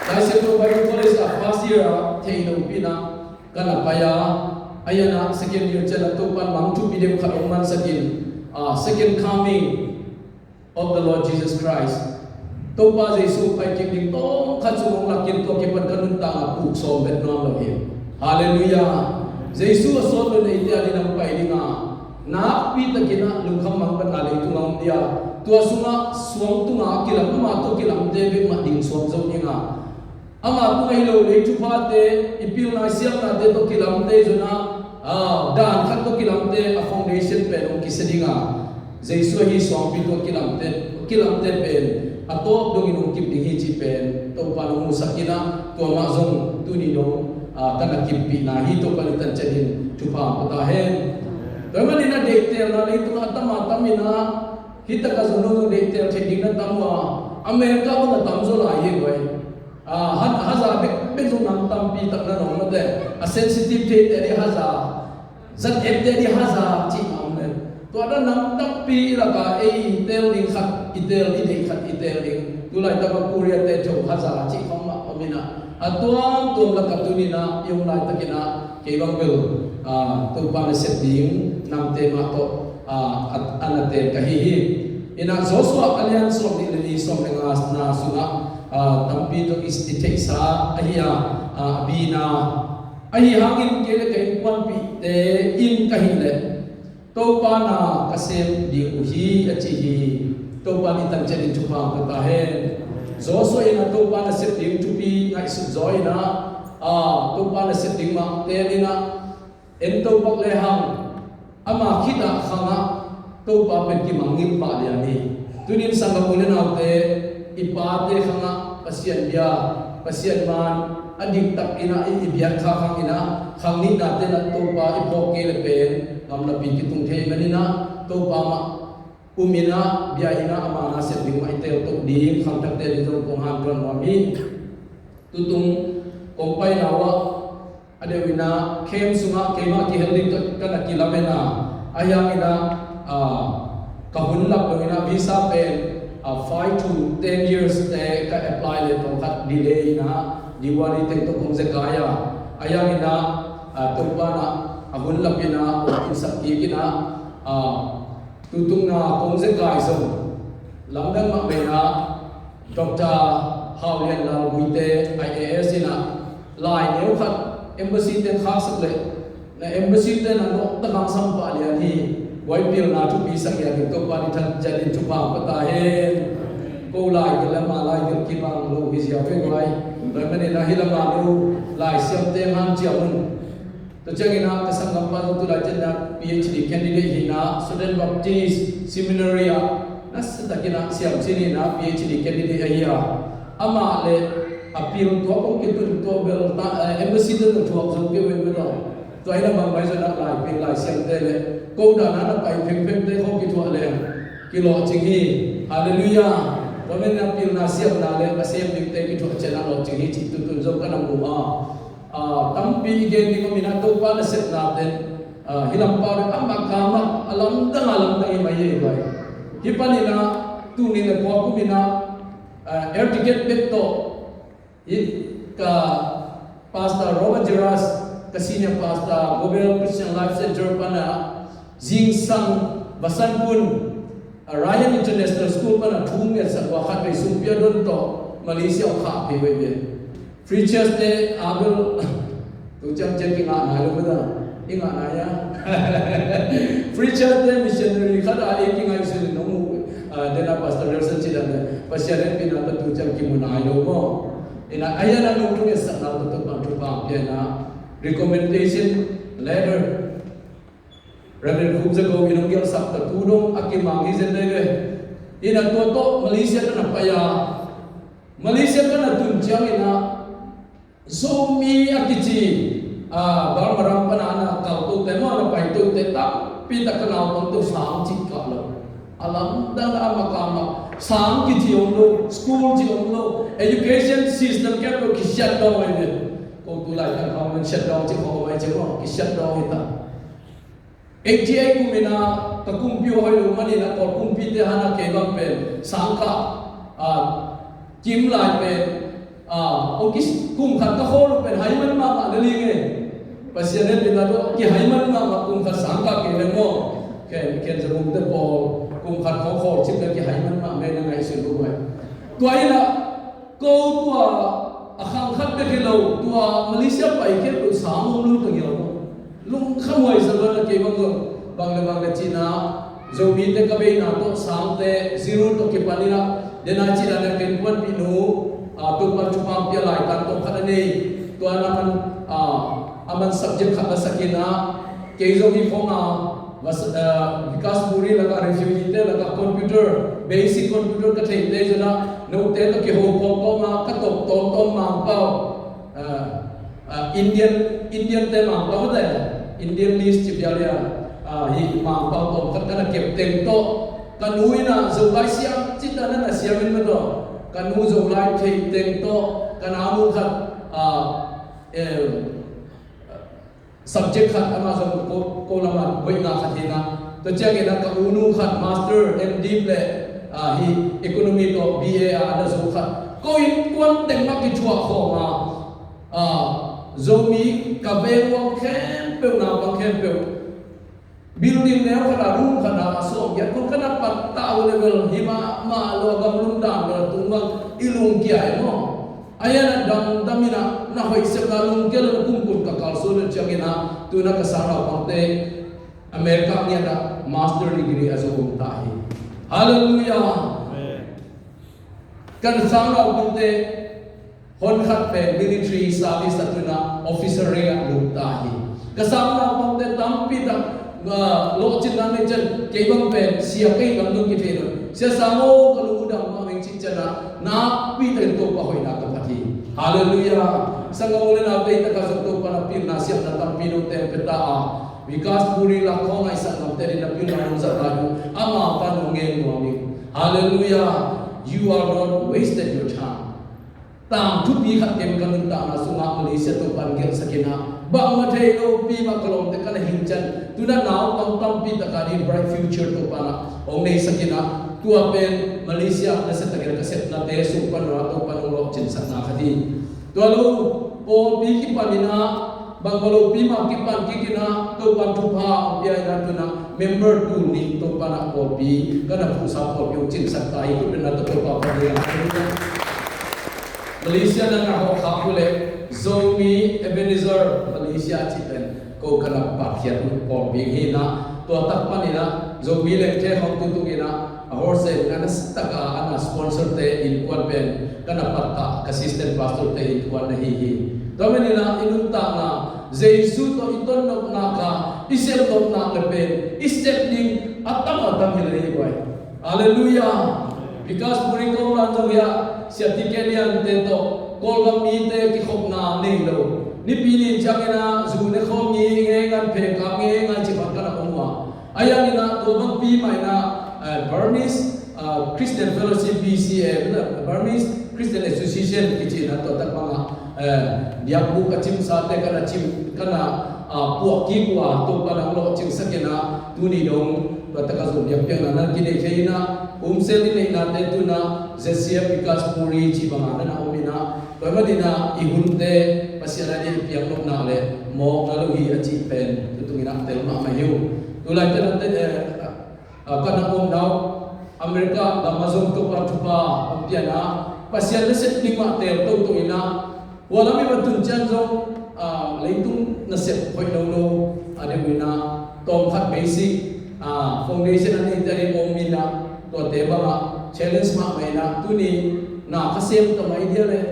Lai Siangtho Bible College a first year a thei lo pi na ka na pai a, a yan a second year ciang a Topan mang thupi deuh khat ong mansak in, a, second coming of the Lord Jesus Christ. Topa Jesu pai kik ding tawm khat sung ong lak in tua kipan ka nuntak a puk sawm vet nuam lo hi. Halleluiah. Jesu a sawt lo neite a ding ong pai ding a, nakpi takin a lungkham mangbatna leitung a om dia. Tua sungah suang tunga kilam, ama tawh kilamte bek mah ding suak zo ding a. Ama tung ahi lo lei thuphate, i pilna siamnate tawh kilamte zona, a, dan khat tawh kilamte a foundation pen ong kisia ding a. Jesu ahi suangpi tawh kilamte, kilamte pen a tawp dongin ong kip ding hi ci pen Topa nong musak in a, tua mah zong tuni dong, a, ka na kippihna hi. Topa ni tan ciatin thupha pata hen. Tua manin a deihtelna leitung a tam a tam in a, hi taka zong dong zong deihtel thei ding na tam uh a, America bang a tam zaw lai hi guai. A, ha, haza bek, bek zong nam tampi tak na nong mate. A sensitive thei te di haza. Zat et te di haza cih a om le. Tua da nam tampi laka ei tel ding khat, i tel, i deih khat, i tel ding. Tulai tapa Korea te tho haza cih khong mah om in a. A tuamtuam laka tuni na, i om laitakin a, kei bang bel, a, Topa nasep ding, namte mah tawh, a, a, a na tel ka hi hi. In a Joshua a lian sawm nih le nih sawm le nga na sungah, a, tampi tawh i, i theihsa ahi a, a, a bina. Ahi hangin kei le ka innkuanpihte in ka hih leh Topa na ka sem ding uh hi a ci hi. Topa ni tan ciatin thupha pata hen. Joshua in a Topa nasep ding thupi ngaihsut zaw in a, a, Topa nasep ding mah tel in a, en to bak le hang, ama khitah khangah Topa pen kimangngilh pah lian hi. Tunin sanggam u le naute, i pate khangah Pasian bia, Pasian man a diktak in a i, i biak kha khang in a, khang nihna tenah Topa i phawk kei le pen gamlapi kitung thei man in a, Topa mah um in a, bia in a, ama nasep ding mah i tel toh ding, khangthakte ding zong kong hantuan nuam hi. Tutung kong paina uh ah, a deuh in a camp sungah keimah kihel ding ka, ka na kilamen a, a hiang in a, a, ka hun lap lo in a visa pen, a, five to ten years te ka apply le tawm khat delay in a, Diwali teng tawh kong zekai a, a hiang in a, a, Topa na a hun lap in a, ong kinsak kik in a, a, Tutung na kong zekai zong lamdang mah mei na Doctor Hau Lian Lal Guite I A S in a lai neu khat embassy te khaksak leh na embassy te na nawh takang sampah lian hi. Guai pilna thupi sak lian hi. Topa ni than ciatin thupha pata hen. Ko lai gel le ma lai gel kibang lo hi zia ve guai. Lai manin a hi lama lo lai siamte ngan ciam un. Tua ciangin a ka sanggampa zong tulai ciangin a P H D candidate hi na Southern Baptist Seminary ah nasatakin a siamsin hi na P H D candidate ahi a, amah le a pil tua kong kitun tua bel ta, eh, embassy te zong thuak zo kei uh hi mah tawh. Tua hi na bangmai zong a lai pil lai siamte le ko dan a na pai phengphengte kong kithuah le kilawhcing hi. Halleluiah. Tua men a pilna siamna le a sem dingte kithuah ciang a lawhcing hi cih tutun zong ka na mu a. A, tampi i gen ding om in a Topa nasepna ten, a, hi lam pau le a mak a mak a lamdang a lamdang hi mai hi vai. Hi panin a tuni le kua kum in a, a, air ticket bek tawh hi ka Pastor Robert Giras ka senior pastor, Global Christian Life Center pana zingsang vasan pun, a Ryan International School pana thu ngetsak ua khat vei sum pia don tawh Malaysia a khah phei vei ve. Free church te a bel tu ciang ciang kingah nai lo mata. I ngah nai a. Free church te missionary khat a i kingai sin nong mu, ah, dena Pastor Nelson ci dan le Pasian hehpihna tawh tu ciang kimu nai lo maw. Ina, a hian a nung thu ngetsak nau tawh tawh pan thupha pia ina, recommendation letter Reverend Khum Za Go in hong gelhsak ta tu dong a kimang hi zen dai ve. Ina tua tawh Malaysia ka na pai a. Malaysia ka na tun ciang ina Zomi a kici, a, Burma ram pana na kal tote maw, na pai tote tampi tak ka naupang tawh sang cih kah lo. A lamdang a makamak sang kici om lo, school ci om lo, education system khempeuh kisiat dawng ahi ve. Ko tu lai kan hong siat dawng ci khawng om ahi ci maw, kisiat dawng hi ta. Eighty-eight kum ina ka kumpi uh hoih lo manin a Kawl kumpite hana kei bang pen sang kah, a, kim lai pen, a, hong ki kum khat ka khawl uh pen hai man mahmah na ling e. Pasian hehpihna tawh kihai man mahmah kum khat sang kah kei leng maw. Ken, ken za bum te pawl kum khat khawng khawl cip le kihai man mahmah na ngaihsun uh mai. Tua ina Ko tua a khang khat bek hi lo, tua Malaysia pai khempeuh sang om lo ka ngial lo. Lungkhamhuai sa lo na kei bang lo, bang le bang le cihna, Zomite ka veina tawh sangte, zero tawh kipan ina, dena cihna na ken puanpih nu, a, Topa thupha pia lai tan tawh khat a nei, tua na man, a, a man subject khat la sak ina, kei zong hi khong a, Mas-, ah, Vikas Puri laka refugee te laka computer, basic computer ka theite zona, note tawh kiho pawngpawng a, ka tawp tawmtawm Mangpau. Ah, ah, Indian, Indian te Mangpau te, Indian list ci pial ia, ah, hi Mangpau tawm khat ka na kep teng tawh. Ka nu ina Zolai siam, cita na na siam in ma tawh. Ka nu Zolai thei teng tawh, ka na mu khat, ah, eh, subject khat amah zong ko, ko lamah boihna khat hi na. Tua ciangin a ka unu khat master, M.Div le, ah, hi economy tawh B A a na zo khat. Ko innkuan teng mah kithuah khawm a, ah, Zomi ka veng uang khempeuh, naupang khempeuh. Building neu khat a room khat a sawm giat khawng ka na pattah uh level hi mahmah lo a gamlum dan bel tung bang i lungkia e maw. A hian a damdam ina na hoih sepna lungkia lo na kumkun ka kalsuan uh ciangin a tuna ka sang naupangte America ngiat a master degree a zo om ta hi. Halleluiah. Amen. Kan sang naupangte hon khat pen military service a tuna officer rank a lut ta hi. Ka sang naupangte tampi tak, ah, lawhcinna nei cian kei bang pen sia kei lam dong kithei lo. Sia Sang aw ka lung uh dam mah meng cih cian a nakpi takin Topa hoihna ka phat hi. Halleluiah. Sanggam u le naute i takah zong Topa na pilna siamna tampi note hong pia ta a, Vikas Puri lak khawng ngaihsak ngamte ding na pilna nong zat lai uh ama pan hong ngen nuam ing. Halleluiah. You are not wasted your time. Tang thupi khat ken ka nuntakna sungah Malaysia Topan gelhsak ina, bangmah thei lopi mah ka lawmte ka na hing cian, tuna naupang tampi taka ding bright future Topan ah hong neisak ina, tua pen Malaysia na sep takin ka sepnate sung pan ina Topan hong lawhcinsakna khat hi. Tua lo pawlpi kipan ina, bangmah lopi mah kipan kik ina, Topan thupha hong pia ina tuna member tul nih Topan ah pawlpi ka na phuhsa pawlpi hong cinsak ta hi. Kut bengna tawh Topa pan ina. Malaysia na ngah hawh khak uh leh Zomi Ebenezer Malaysia cih pen ko ka na patkhiat uh pawlpi hi na, tua tak pan ina Zomi lengthe hong tutuk ina a horse na na sitaka a na sponsor te innkuan pen ka na patkah ka assistant pastor te innkuan na hi hi. Tua man ina i nuntakna Jesu tawh i ton nopna kha i sep nopna le pen i sep ding a tam a tam hi le hi buai. Halleluiah. Vikas Puri ko man zong hia, Sia T K Lian te tawh Kawlgam mite kikhopna nei lo. Nipi ni ciangin a zu ne khawm ngi nge ngan phe kap nge ngan ci phat ka na om ua. A yang ina tua bang pi mai na, eh, Burmese, ah, Christian Fellowship B C A, Burmese Christian Association kici na tua tak bang a, eh, biakbuk a cimsa te ka na cim, ka na, ah, puak kik ua, Topan hong lawhcinsak ina, tuni dong tua taka zong biakpiakna na kinei thei ina, homecell i neihnate tuna Z C F Vikas Puri ci banga na na om Tua ahih manin ah i hunte Pasian a ding i piak nopna le mawkna lo hi a cih pen tutung in ah tel mahmah hi uh. Tulai te na te, eh, ah, ka na omna uh America gam ah zong Topa thupha hong pia in ah Pasian nasep ding mah tel toto in ah, hua lam i va tun ciang zong, ah, leitung nasep hoih nono a deuh in ah, tawm khat basic, ah, foundation a neite a ding om in ah, tuate bang ah challenge mahmah in ah, tuni na ka sem ta mai dia leh,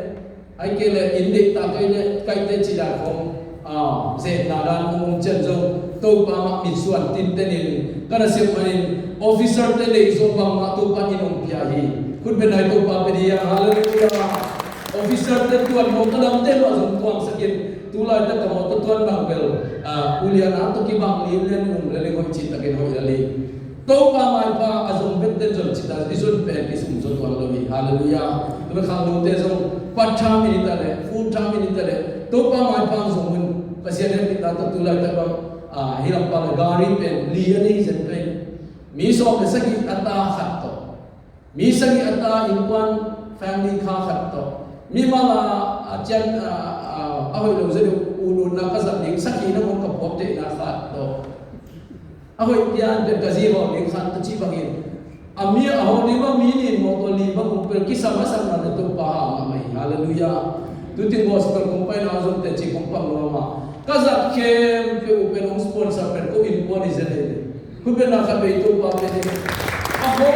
ahih kei leh inn deih ta kei leh, kaite ci dan khong, ah, zehna dan khong om ciang zong, Topa mah mitsuan tinten in, ka nasep manin officer te neih zawh bangmah Topa in hong pia hi. Khut beng nai, Topa pia ding hi hang. Halleluiah. Officer te tuan mawh, ka damte mah zong tuangsak in, tulai te ka mawh ta tuan bang bel, ah, ulian a tawh kibang lim lian in um lel in hoih cih takin hoih lel hi. Topa maipha a zong vekte zong cita i zon pen kisum zaw tuan lo hi. Halleluiah. Tua khangnote zong part time in i ta leh, full time in i ta leh, Topa maipha a zong hun Pasian hehpihna tawh tulai tak bang, ah, hih lam pan a gari pen li a nei zen pen. Mi sawm le sagih a ta khat tawh, mi sagih a ta innkuan, family car khat tawh, mimal a, a cian, a, a, a hoih lo zen uh, ut utna ka zat ding sakhi na mong ka puak theihna khat tawh, a hoih pian pen ka zi hawm ding khat tawh cih bangin, a mi a hawm ding bang mi nih mawh tawh li bang uh pen kisam a sam na le Topa hau mahmah hi. Halleluiah. Tuting gospel kong paina zong teci kong pang lo mah, ka zat khempeuh uh pen hong sponsor pen ko innkuan hi zen hi. Khut beng na, khat vei Topa pia ding. A hawm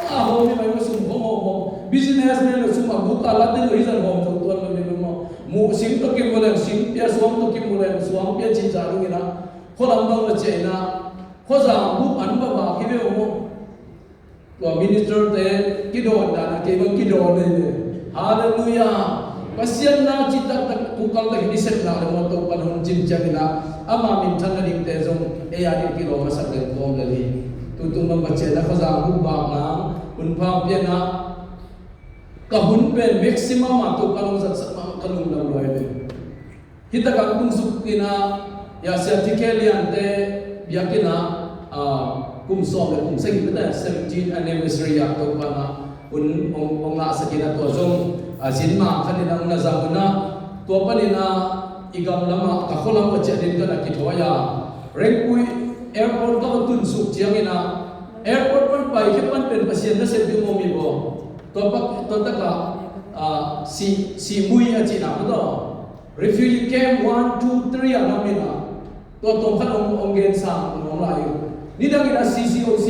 a hawm hi mai maw, sum hawm hawm hawm. Businessman lo, sum a guk a la te lo hi zan hawm zo tuan lo ni lo maw. Muh sing tawh kimu leng sing pia, suang tawh kimu leng suang pia cih zah dong in ah, khualam bang va ciah in ah, khuazang bup an va vak hi ve uh maw. Tua minister te kidawn dan a kei bang kidawn hi ve. Halleluiah. Pasian na cih taktak kukal takin i sepna le maw, Topa in hong cin ciangin ah, ama minthan nadingte zong ei a ding kilawm a sak lel kawm lel hi. Tutung bang va ciah in ah khuazang bup vak nang hun pha pia in ah, ka hun pen maximum a Topa in hong zatsak mah ka lungdam lua hi ve. Hih takah tung suk in ah, ya, Sia T K Lian te biakinn ah, ah, kum sawm le kum sagih mite, seventeenth anniversary ah Topa in ah hun hong, hong ngahsak in ah, tua zong, ah, zin mang khat in ah hong na zang un ah, tua panin ah i gam lamah ka khua lam va ciah ding ka na kithawi a, Rengpui airport ka va tun suk ciangin ah, airport pan paikhia pan pen Pasian nasep ding om hi baw. Tua pa, tua takah, ah, si, si mui a cihna maw taw. Refugee camp one, two, three a nam in ah, tua tawm khat hong, hong gen sang hong om lai uh. Nidang in ah C C O C,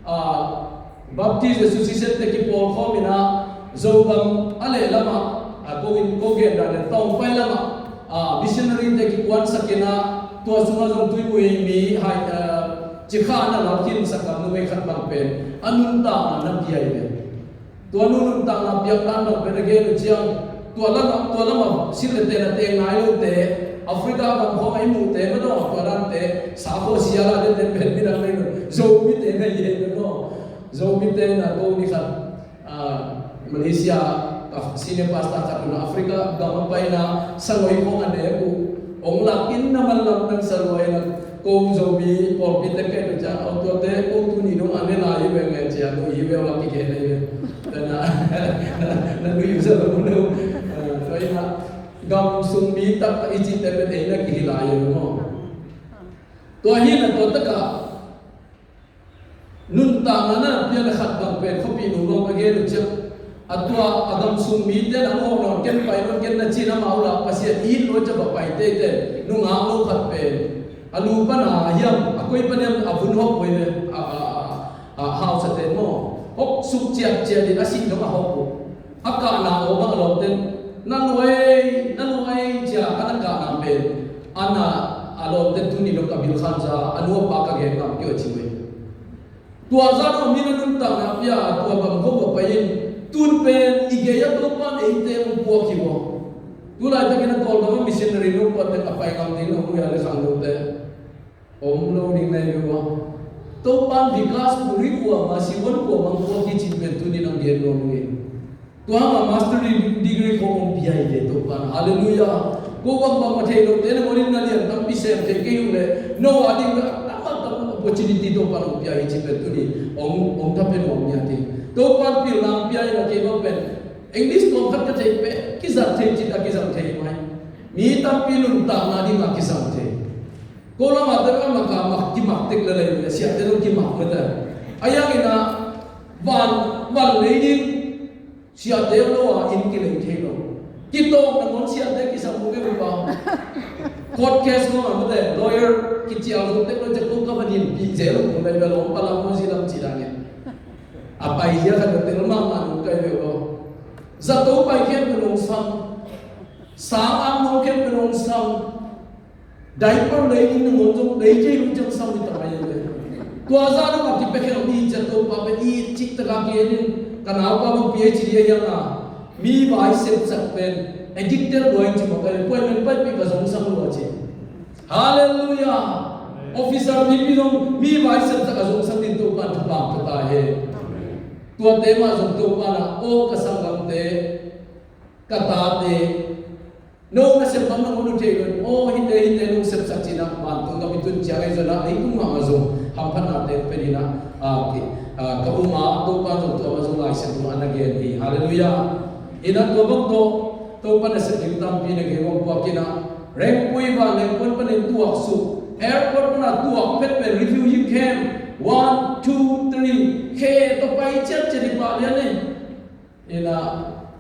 ah, Baptist Association te kipawlkhawm in ah, Zogam a lehlam ah, ah, ko in ko gen dan le Tawngpai lam ah, ah, missionary te kikuansak in ah, tua sungah zong tuimui mi hai, ah, cikhahna lau khinsak lam numei khat bang pen a nuntakna na pia hi ve. Tua nu nuntakna piak dan bang pen a gen uh ciang, tua lamah, tua lamah silh le ten a teng nai lote, Africa gam khawng a i muhte maw taw, tua dante sa khua sia la dente pen midang nei lo, Zomite na hi ve maw. Zomite na ko ni khat, ah, Malaysia ka senior pastor khat un ah Africa gam a paina sangoi khawng a nek uh, hong lak in na man lam nang sa lua in ah, ko Zomi pawlpi te kei na ciang, au tuate ko tuni dong a ne lai hi ve ngai ciang, ko hi ve ua kigen hi ve. Tua na, na nui uh sa lo lo. Ah, tua in ah gam sung mi taktak i cihte pen ei na kihi lai hi ve maw. Tua hi na tua takah nuntakna na pian a khat bang pen khuapihnu bang a gen uh ciang, a tua a gam sung mite na ngawh nawn ken pai nawn ken na cin amau lah Pasian it lo ciang va pai teite nungak lo khat pen a lu pan a hiam a koi pan hiam a vun hawk uh hi ve, a, a, a, a, hausate maw. Hawk suk ciatciat in a sih dong a hawk uh. A kahna aw bang a lawmten na luai, na luai cia a na kahna pen a na a lawmten tuni dong ka bil khanza a nu a pa ka gen ngam kio a ci uh hi. Tua zan a mi na nuntakna pia tua bang khawng va pai in tun pen i gei a Topa'n eite hong puak hi uh a. Tulaitakin a Kawlgam a missionary lo puak tek a pai ngam ding a hong ria le khangnote om lo ding na hi uh a. Topa'n Vikas Puri kuamah, Siwon kuamah hong puak hi cih pen tuni in hong gen nuam ing. Tua hangah master degree khawng hong pia hi ve Topa'n. Halleluiah. Ko bang bang a thei lote na muan in na lian tampi sem thei kei uh leh no a ding a tam a tam opportunity Topa'n hong pia hi cih pen tuni hong, hong tha pen hong ngiat hi. Topa'n pilna hong pia in a kei bang pen English tuam khat ka thei peh, kizat thei cih a kizang thei mai. Mi tampi nuntakna dingah kizang thei. Ko lamah te mak a mak kimak tek le lei le, siate zong kimak mete. A yang ina van, van lei ding, siate lo a inn kilei thei lo. Kitawng nangawn siate kisam mu kei upa. Court case ngawng a mate, lawyer kicial zong tek lo, cek ko ka van inn pi zel lo, kong lei ve lo, palam mo zilam ci dangin. A pai zia khat ka tel mahmah nung kai ve lo. Zato pai khempeuh nong sam. Sang ang nong khempeuh nong sam. Diaper lei ding nangawn zong lei thei lo ciang sam hi ta mai ve. Tua zah dong a kipia khen mi ciat Topa pen i cih taka kien in ka naupa bang PhD a hiang a. Mi vai sepsak pen addicted lua in ci mawk a, appointment paipih ka zong sang lua ci. Halleluiah. Officer pipi zong mi vai sepsak a zong sang din Topa thupha pia ta hen. Tuate mah zong Topa na aw ka sanggamte, ka tate, no nasep bang na ngonu thei lo in, aw hite hite nong sepsak cih na vantung ka mi tun ciang ahi zong na leitung mahmah zong hamphatnate pen ina, a, ki, a, ka um a, Topa zong tua mah zong laisep lo a na gen hi. Halleluiah. Ina tua bang tawh Topa nasep ding tampi na gen, hong puak ina, Rengpui vanleng puan panin tuak suk, airport pana tuak phet pen refugee camp, one, two, three, khe tawh pai ciatciat hi pah lian ei. Ina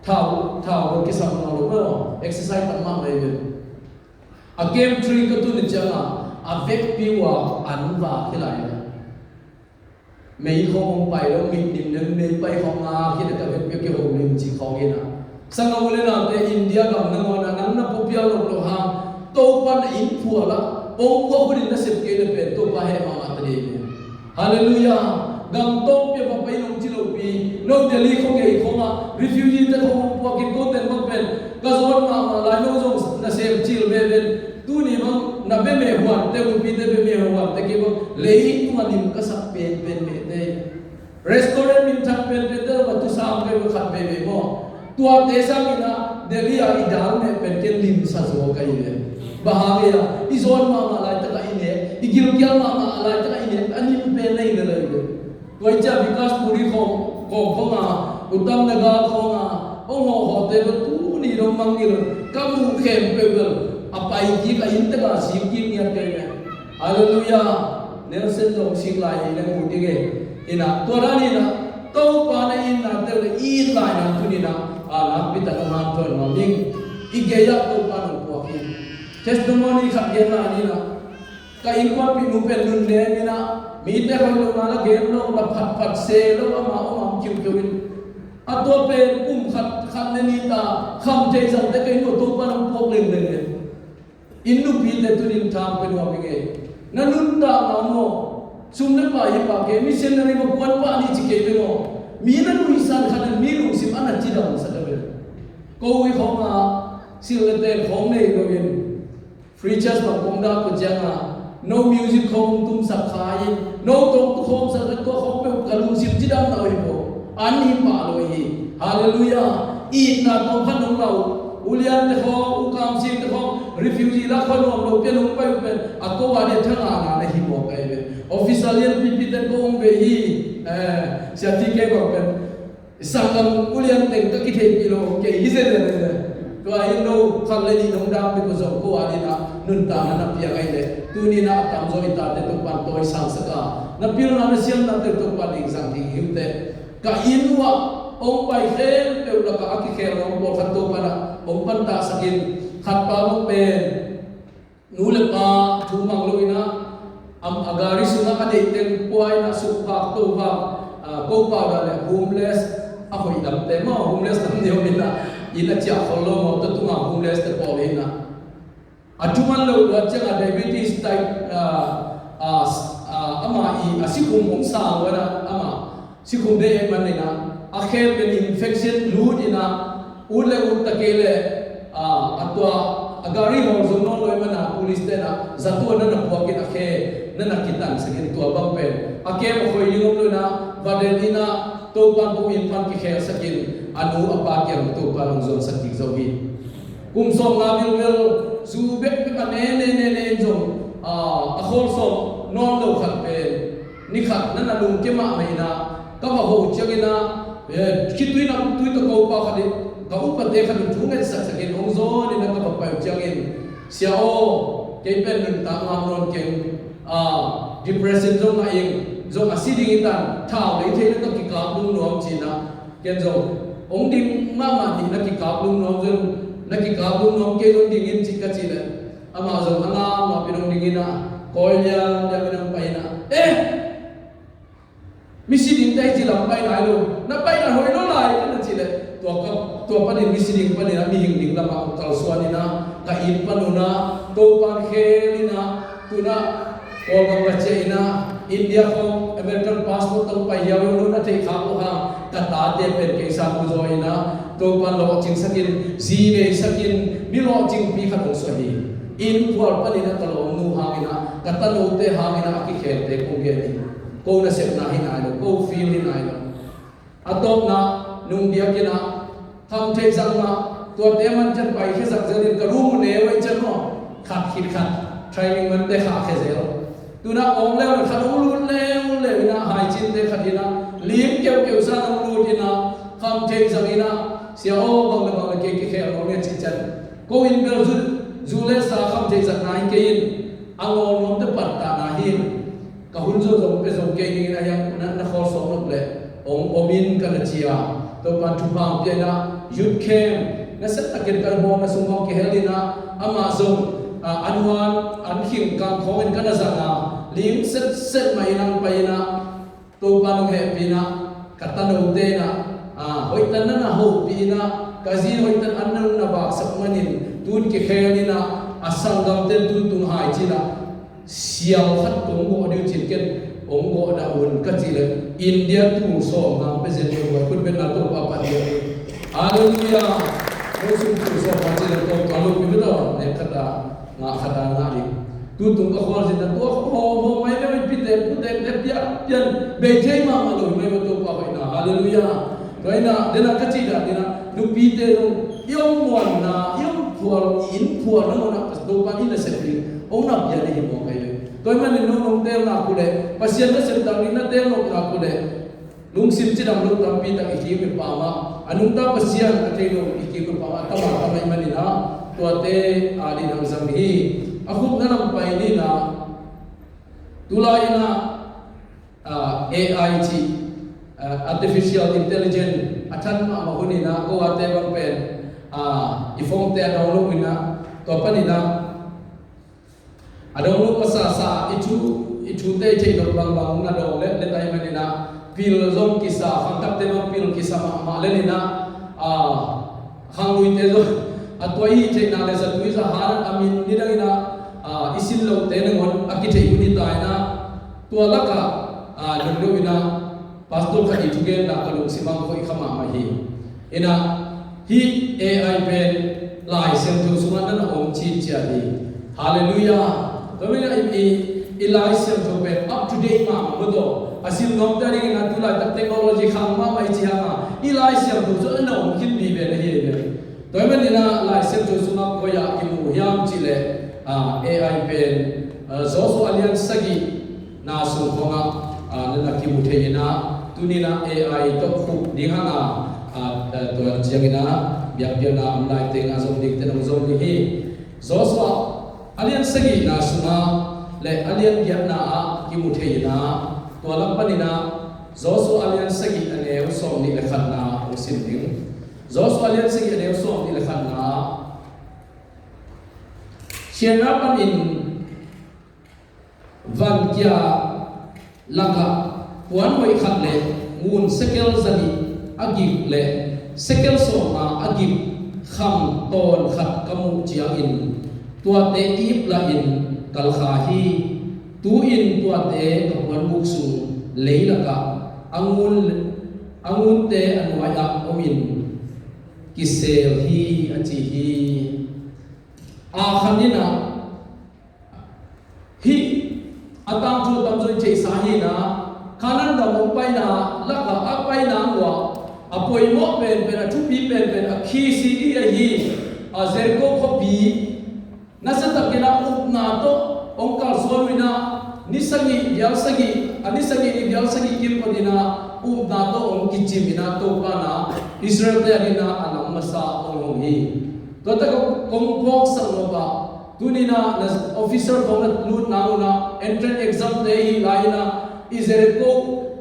thau, thau kisam nawn lo maw, exercise tam mahmah ei ve. A camp three ka tun ni ciangin a vekpi uh a an vak hi lai. Mei khawng hong pai lo, mit nim leng mei pai khawng ngak hi le ka vekpi uh kiho lim ci khawng hi na. Sanggam u le naute, India gam nangawn a nang na pua pial lo lo hang, Topa na inn phual a, hong phuak hun in na sep kei le pen Topa heh mahmah ta ding hi. Halleluiah. Gam tawngpi a va pai nong ci lopi, no Delhi khuagei khawng a refugee te khawng hong puak in ko teng bang pen ka zawn mahmah lai, no zong na sem cil veve in. Tuni bang na bia meh huante, upite bia meh huante kei bang leitung a lim ka sak penpen mehte. Restaurant min thak penpente va tu sam kei bang khat veve maw. Tuate sangin a Delhi a i dal meh pen ken limsa zaw ka hi ve. Bang hang hiam, i zawn mahmah laitak a i nek, i gilkial mahmah laitak a i nek a lim pen na hi le lai ve. Tua i ciah Vikas Puri khawng, khawng khawng a, Uttam Nagar khawng a, hong hawh hawhte bel tuni dong mangngilh un, ka muh khempeuh bel a pai kik a, inntek a sik kik ngiat kei ve. Halleluiah. Nelson zong sik lai hi le mu ding e. Ina, tua dan ina, Topa na itnate uh le i it lai nang tuni ina, a nakpi tak a hanthawn nuam ing. I gei ah Topa nong puak hi. Testimony khat gen lai ni ina. Ka innkuanpih nu pen nun nem ina, mite hoih lohna la gen lo, la phatphat se lo, ama om a om khiukheu in. A tua pen kum khat, khat le nih ta kham thei zangte ka inn uah Topa nong puak lengleng e. Inn nupite tunin thang pia nuam ing e. Na nuntakna maw, sum le pai hi pah kei, missionary maw, puan pah ni ci kei ve maw. Mi na nuihsan khat in mi lungsim a na cidamsak a ve. Ko i khawng a, sil le ten khawng nei lo in. Free church bang kong dak ko ciang a, no music khawng tumsak kha in, no tawh tu khawng sak tua khawng peuh ka lungsim cidam na oi ko. An hi pah lo hi. Halleluiah. Itna tawh khan nong lau. Uliante khawng, ukam singte khawng, refugee la khawng nuam lo pia nong pai uh pen, a ko a dia thangana na hi mawk ai ve. Officer lian pipi ten ko hong ve hi, eh, sia ti ke bang pen. Sanggam ulian teng ka kitheihpih lo kei hi zenzen. Tua in no khat le nih nong dam bek uh zong ko a dina nuntakna na piang ai le. Tuni na a tamzaw i tate Topan tawi sangsak a, na pilna na siamnate Topan ding zang ding hi uh teh. Ka inn uah hong pai khempeuh lakah a kikhel ngawng pawlkhat Topan ah hong pantahsak in, khatpa bang pen nu le pa thu mang lo ina, a gari sungah a deih teng pua ina, sukvak tovak, a, ko pau dan le homeless, a hoih damte maw, homeless dam ni om ina, inn a ciah khol lo maw, tua tungah homeless te pawl ina. A thuman lo luat ciangah diabetes type, a, a, a, ama i, a sikhum hong sang luat a, ama sikhum deih ahih manin a, a khe pen infection lut in a, ut le ut ta kei le, a, a tua, a gari hawl zo nawn lo ahih manin a, police te in a, zato na na puak in a khe, na na kitansak in tua bang pen. A khe a khoi ding om lo in a, va den in a, Topan pum in pan kikhelsak in, a nu a pa kiang Topan hong zuansak kik zo hi. Kum sawmnga bilbel, zu bekbek a ne, ne, ne, ne in zong, a, a khawl sawm nawn lo khat pen, ni khat na na lungkia mahmah in a, ka va ho ciangin a, Eh, khitui nam tui tawh ko pa khat in, ka upate khat in thu ngetsak sakin hong zawn in a ka va pai uh ciangin, "Sia aw, kei pen nuntak ngam nawn keng, ah, depression zong ngah ing, zong a si ding hi tan, thau lei thei na ka kikap lungnuam," ci-in ah, ken zong, "Hong ding mahmah ni, na kikap lungnuam zong, na kikap lungnuam kei zong ding in," ci ka cih leh, amah zong a ngam ngam pen hong ding in ah, kawi lian lian in hong pai in ah, "Eh! Misi ding teh ci lam pai nai lo, na pai nai hoih lo lai," ka na cih leh, tua ka, tua panin misi ding panin a mihing ding lamah kalsuan in ah, ka inn pan un ah, Topan khel in ah, tu-in ah, Kawlgam ka ciah in ah, India khawng American passport tawh pai hiau lo, na theih khak lo hang, ka tate pen kei sang uh zaw in ah, Topan lawhcing sakin, zi nei sakin, mi lawhcingpi khat hong suak hi. Inn phual panin ah ka lawmnu hang in ah, ka tanote hang in ah, a kikhelte kong gen hi. Ko nasepna hi nai lo, ko feel hi nai lo. A tawpna, nung biakinn ah, khamtheih zang mah, tuate man ciang paikhia zak zel in ka room uh neu ahih ciang maw, khat khit khat, training man te khahkhia zel. Tu-in ah awng leu le khat hong lut leuleu in ah, haicinte khat in ah, lim keuhkeuh sa hong lut in ah, khamtheih zang in ah, "Sia aw, bang le bang le kei kikhel mawk ni," a cih ciang, "Ko inn bel zu, zu le sa khamtheih zatna hi kei in, a ngawl nuamte pattahna hi in, ka hun zaw zong pia zo kei ding in, a hiang na, na khawl sawm nop leh hong om in," ka na ci a. Topan thupha hong pia in ah, youth camp, nasia takin ka bawlna sung bang kihel in ah, amah zong, ah, an huan, an khing kang khawng in ka na zang a, lim setset mah in hong pai in ah, Topan hong hehpih in ah, ka tanote in ah, ah, hoihtak na na hopih in ah, ka zi hoihtak an na na vaksak manin, tu-in kikhel in ah, a sanggamte tu-in tung hai ci-in ah, sial khat kong gawh ding uh cin ken, hong gawh dah un ka cih leh, India tul sawm ngang pia zen ding uh, khut beng in ah Topa phat ding uh. Halleluiah. Hong sum tul sawm ngang cih leh Topa lo pi betaw, nek khat ah, ngah khat ah ngah ding. Tu tung ka khualzinna tua hawhhawh mai lo, i pite pute te pian pian bei thei mahmah lo mai, Topa hoihna. Halleluiah. Tua hi in ah, den a ka cih dan in ah, nupite zong i om muanna, i om phual, i inn phual nangawn ah Topa in i nasep ding hong na pia ding hi mawk hi ve. Tua ahih manin nong, nong teel nak uh leh, Pasian nasep tak ding na teel nop nak uh leh, lungsim cidam lo tampi tak i kiim i paam ah, a nungta Pasian a thei lo i kiim i paam ah, tam a tam ahih manin ah, tuate adingin hong zang hi. A khupna lam pai ni in ah, tulai in ah, ah, A I cih, ah, artificial intelligence a than mahmah hun in ah, ko ate bang pen, ah, i phone te a download in ah, tua panin ah, a dong lo pasasa, i thu, i thute i theih nop bangbang na dong letlet ahih manin ah, pil zong kisa, khangthakte bang pil kisa mahmah lel in ah, ah, khangluite zong a tua i theihna le zatui zahan a min nidang in ah, ah, i sin lote nangawn a kitheih hun hi ta in ah, tua lakah, ah, nung lo in ah, Pastor khat i thugenna ka lungsim ah khoih kha mahmah hi. In ah, hih A I pen Lai Siangtho sungah na na om cinciat hi. Halleluiah. Tua manin ah i, i, i Lai Siangtho pen up to date mahmah maw taw. A sim nuamte adingin ah tulaitak technology khang mahmah i cih hang a, i Lai Siangtho sungah na na om khin vive na hi ve. Tua manin ah Lai Siangtho sungah koi ah kimu hiam cih leh, ah, A I pen, ah, Joshua a lian sagih na sung khawngah, ah, na na kimu thei in ah, tuni in ah A I tawh khup ding hang a, ah, ah, tua ciangin ah biakpiakna om lai teng ah zong dingte nong zong ding hi. Joshua a lian sagihna sungah le a lian giatna ah kimu thei in ah, tua lam panin ah Joshua a lian sagih a neu sawmnih le khatna hong sim ding. Joshua a lian sagih a neu sawmnih le khatna ah, Shinar panin vankia lakah puan hoih khat le ngun sekel zanih a gik le sekel sawmnga a gik kham tawn khat ka muh ciangin, tuate ip lahin kal kha hi. Tu-in tuate ka puanbuk sung leilakah a ngun, a ngunte a nuai-ah omin kisel hi, a ci hi. Akhan in ah, hih a tangthu tamzaw i theihsa hi in ah, Kanaan gam hong paina lakah a paina uh ah a poimawh penpen, a thupi penpen, a khisih ding ahi, a Jericho khuapi, nasia takin ah upna tawh hong kalsuan uh in ah, ni sagih vial sagih, a ni sagih ni vial sagih kim panin ah upna tawh hong kicim in ah Topa in ah Israel-te adingin ah a lam masa hong hong hi. Tua tak a kong phawksak nop ah, tuni in ah na officer khawng na lut nang un ah entrance exam-te hi lai in ah i Jericho,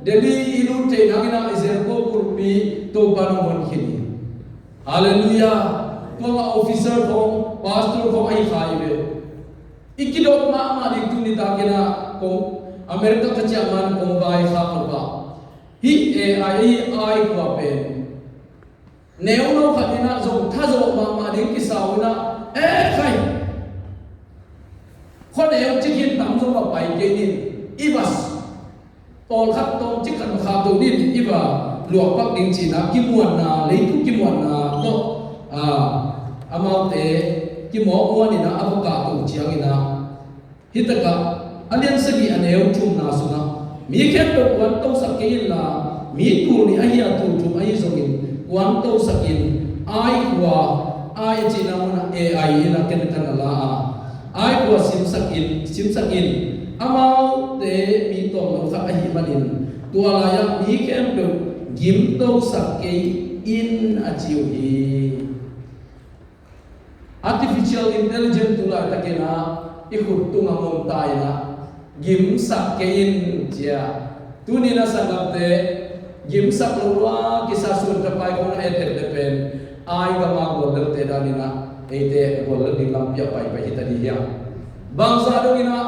Delhi i lut theih nang in ah i Jericho kulhpi Topa in hong hon khin hi. Halleluiah. Tua mah officer khawng, pastor khawng ahi kha hi ve. I kidop mahmah ding tuni takin ah kong, America ka ciah man kong vaikhak nop ah, hih AI, hih AI khua pen neu no khat in ah zong thazawh mahmah ding kisam in ah, eh khai, khua neu cik hi in tam zong va pai kei ni in, i va tawlkhat tawmcik khat va khahto ni in, i va luahpak ding ci in ah kimuanna, leitung kimuanna tawh, ah, amaute kimawkmuan in ah a va kahto ciangin ah, hih tak ah a lian sagih a neu thumna sungah, mi khempeuh kuantosak kei inla, mi tul nih ahi a tul thum ahi zongin kuantosak in, AI khua, AI a cihna munah AI in ah ken ka na la a, AI khua simsak in, simsak in, amaute mi tawmno khat ahih manin tua lai-ah mi khempeuh gimtosak kei in, a ci uh hi. Artificial intelligence tu laitakin ah i khut tungah om ta in ah, gimsak kei in ci a. Tuni in ah sanggamte, gimsak lo lua kisa sun tapai khawng na et et le pen, AI gam a gual lelte dan in ah eite gual lel ding lampi ah paipai hi ta ding hiam? Bangzah dongin ah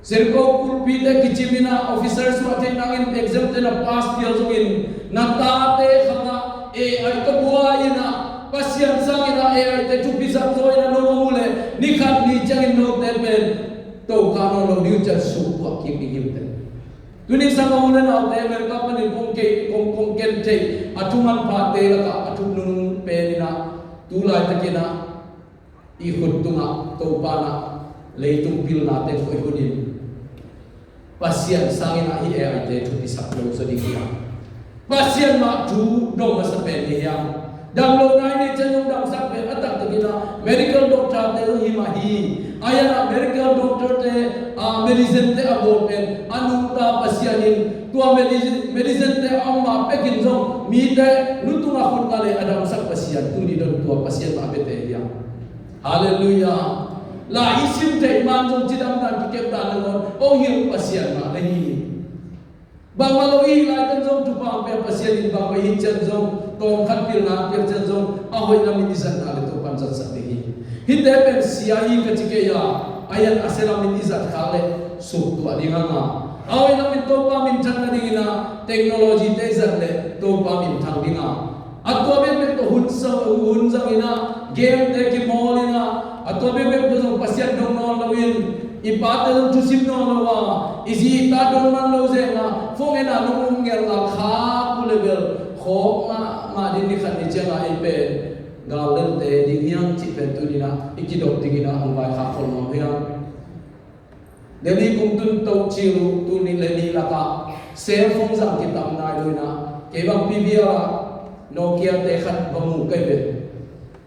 Jericho kulhpite kicim in ah, officers mah theih nangin exam-te na pass phial zongin, na tate khangah AI tawh buai in ah, Pasian sangin ah AI-te thupi sak zaw in ah nong om uh leh, ni khat ni ciangin note pen tokah nawn lo ding uh ciang suktuah kik ding hi uh teh. Tuni sang a u le naute, America panin kong kei, kong, kong ken theih a thu manphate lakah a thu nunung pen in ah, tu laitakin ah i khut tungah Topa in ah leitung pilnate khuai hun in, Pasian sangin ah hih AI-te thupisak lo zaw ding hiam? Pasian mah thu dong masa pen ding hiam? Damlohna i neih ciang zong damsak pen a taktakin ah medical doctor-te zong hi mah hi. A hi a, medical doctor-te, ah, medicine-te a bawl pen a nungta Pasian in, tua medicine, medicine-te a om mah pekin zong mite lutung a khutna le a damsak Pasian, tuni dong tua Pasian mah a biate hi a. Halleluiah. Lai i sim theih man zong cidam dan kikep dan nangawn hong hilh Pasian mah na hi. Bangmah lo i hih laitak zong thupha pia Pasian in bangmah i hih ciang zong, tawmkhat pilna a piak ciang zong a hoih lamin i zatna le Topa'n zatsak ding hi. Hihte pen sia hi ka ci kei a, a hiang a sia lamin i zat khak le suktuah ding hang a, a hoih lamin Topa minthang nadingin ah technology-te i zat le Topa minthang ding a, a tua bekbek tawh hun sa, hun zangin ah game-te kimawl in ah, a tua bekbek tawh zong Pasian dong nawn loin, i pate zong thusim nawn lo a, i zi i ta dong man lo zeng a, phone en a nong um ngel a khak uh le bel khawk mahmah ding, ni khat ni ciang a ei pen gal lelte ding hiam cih pen tuni in ah i kidop dingin ah hong vaikhak khol nuam hiam? Delhi kong tun toh cil uh, tul nih le nih lakah cell phone zang kitam nai lo in ah, kei bang P V R ah Nokia-te khat va mu ka hi ve.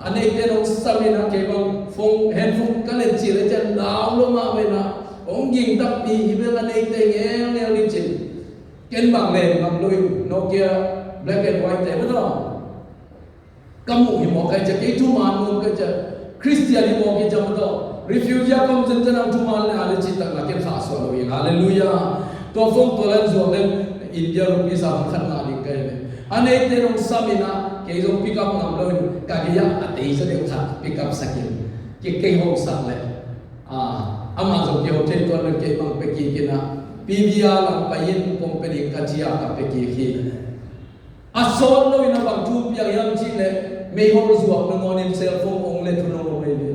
A neite nong sam in ah, kei bang phone, handphone ka len cil le cian lau lo mah ve in ah, hong ging takpi hi ve, a neite ngelngel ding cin. Ken bang len bang lo in Nokia black and white-te mah tawh ka muh hi mawk ka hi ciah, kei thuman mawk ka hi ciah, Khristian hi mawk hi ciah mah tawh, refugee a ka om zenzen ang thuman le a le cih tak na ken khahsuah lo hi. Halleluiah. Tua phone tua lan zuak leng India rupees a hong khat ngah ding ka hi ve. A neite nong sam in ah, kei zong pick up ngam lo in ka gei ah a tei zaw deuh khat pick up sak in, kei, kei hong sak leh, ah, amah zong kei hong thei tuan lo in kei bang pia kik in ah, P V R lam pai in kong pia ding ka ci a ka pia kik hi. A sawt lo in a bang thu piang hiam cih leh, meihol zuak nangawnin cell phone ong le thu nong ong ei ve.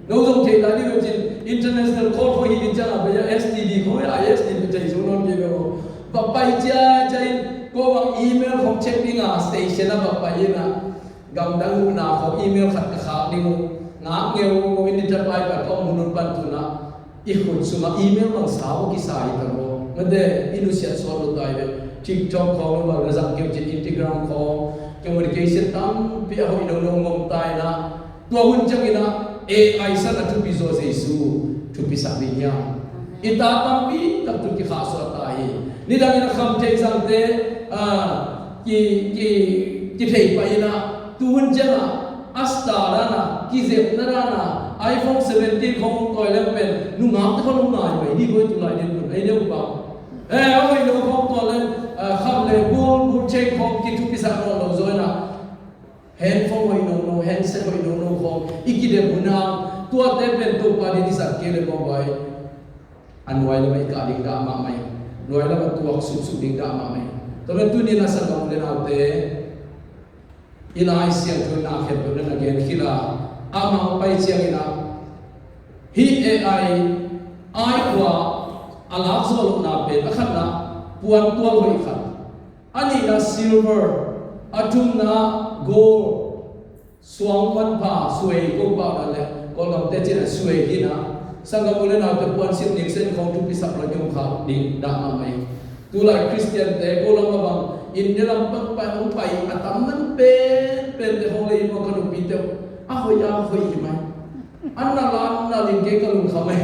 No zong thei lai ding lo cin, international call khawng hi ding ciang a pai a, S T D khawng a, S T D thei zo nawn kei ve maw. Va pai ciacia in, ko bang email khawng check ding a, station ah va pai in ah, gamdang huhna khawng email khat ka khak ding uh, ngak ngeu uh, ko in i thapai ka ka om hun un pan tun ah, i khut sungah email bang sau kisa hi ta maw? Mate, i nusiat suak lo tai ve. TikTok khawng bang na zang keu cin, Instagram khawng, communication tampi a hoih lo lo ngom tai na. Tua hun ciangin ah AI san a thupi zaw Jesu thupi sak ding hiam? I ta tampi tak tu kikhahsuah ta hi. Nidangin a kham thei zangte, ah, ki, ki, kithei pah in ah, tuhun ciangah a star dan a, kizepna dan a, iPhone seventeen khong tawi leng pen nungakte khong ngai mai ni, hoi tu lai ding kun ei deuh pa. Eh, a hoih lo khong tawi leng, ah, kham le bul, bul chain khong kithupisak nawn lo zaw in ah, handphone hoih nono, handset hoih nono khong i kidem hun a, tuate pen Topa din i zat kei le mawh vai, a nuai lamah i kah ding dah mahmah hi. Nuai lamah tuak suksuk ding dah mahmah hi. Tua pen tuni-in a sanggam u le naute, i Lai Siangtho na khempeuh na gen khit a, amau pai ciangin ah, hih A I, ai khua a lak zawh lohna pen, a khatna puan tual hoih khat, a nihna silver, a thumna gold, suang manpha, suai ko pau dan le Kawlgam te cih na suai hi na. Sanggam u le naute, puan sim ding sen khong thupisak lo, nyum khak ding dah mahmah hi. Tulai Khristian te ko lam a bang, India lam pan pai hong pai a tam man pen pen te khong le i mawh ka nupite uh, a hoih a hoih hi mai. An na la an na ling kei ka lungkham e.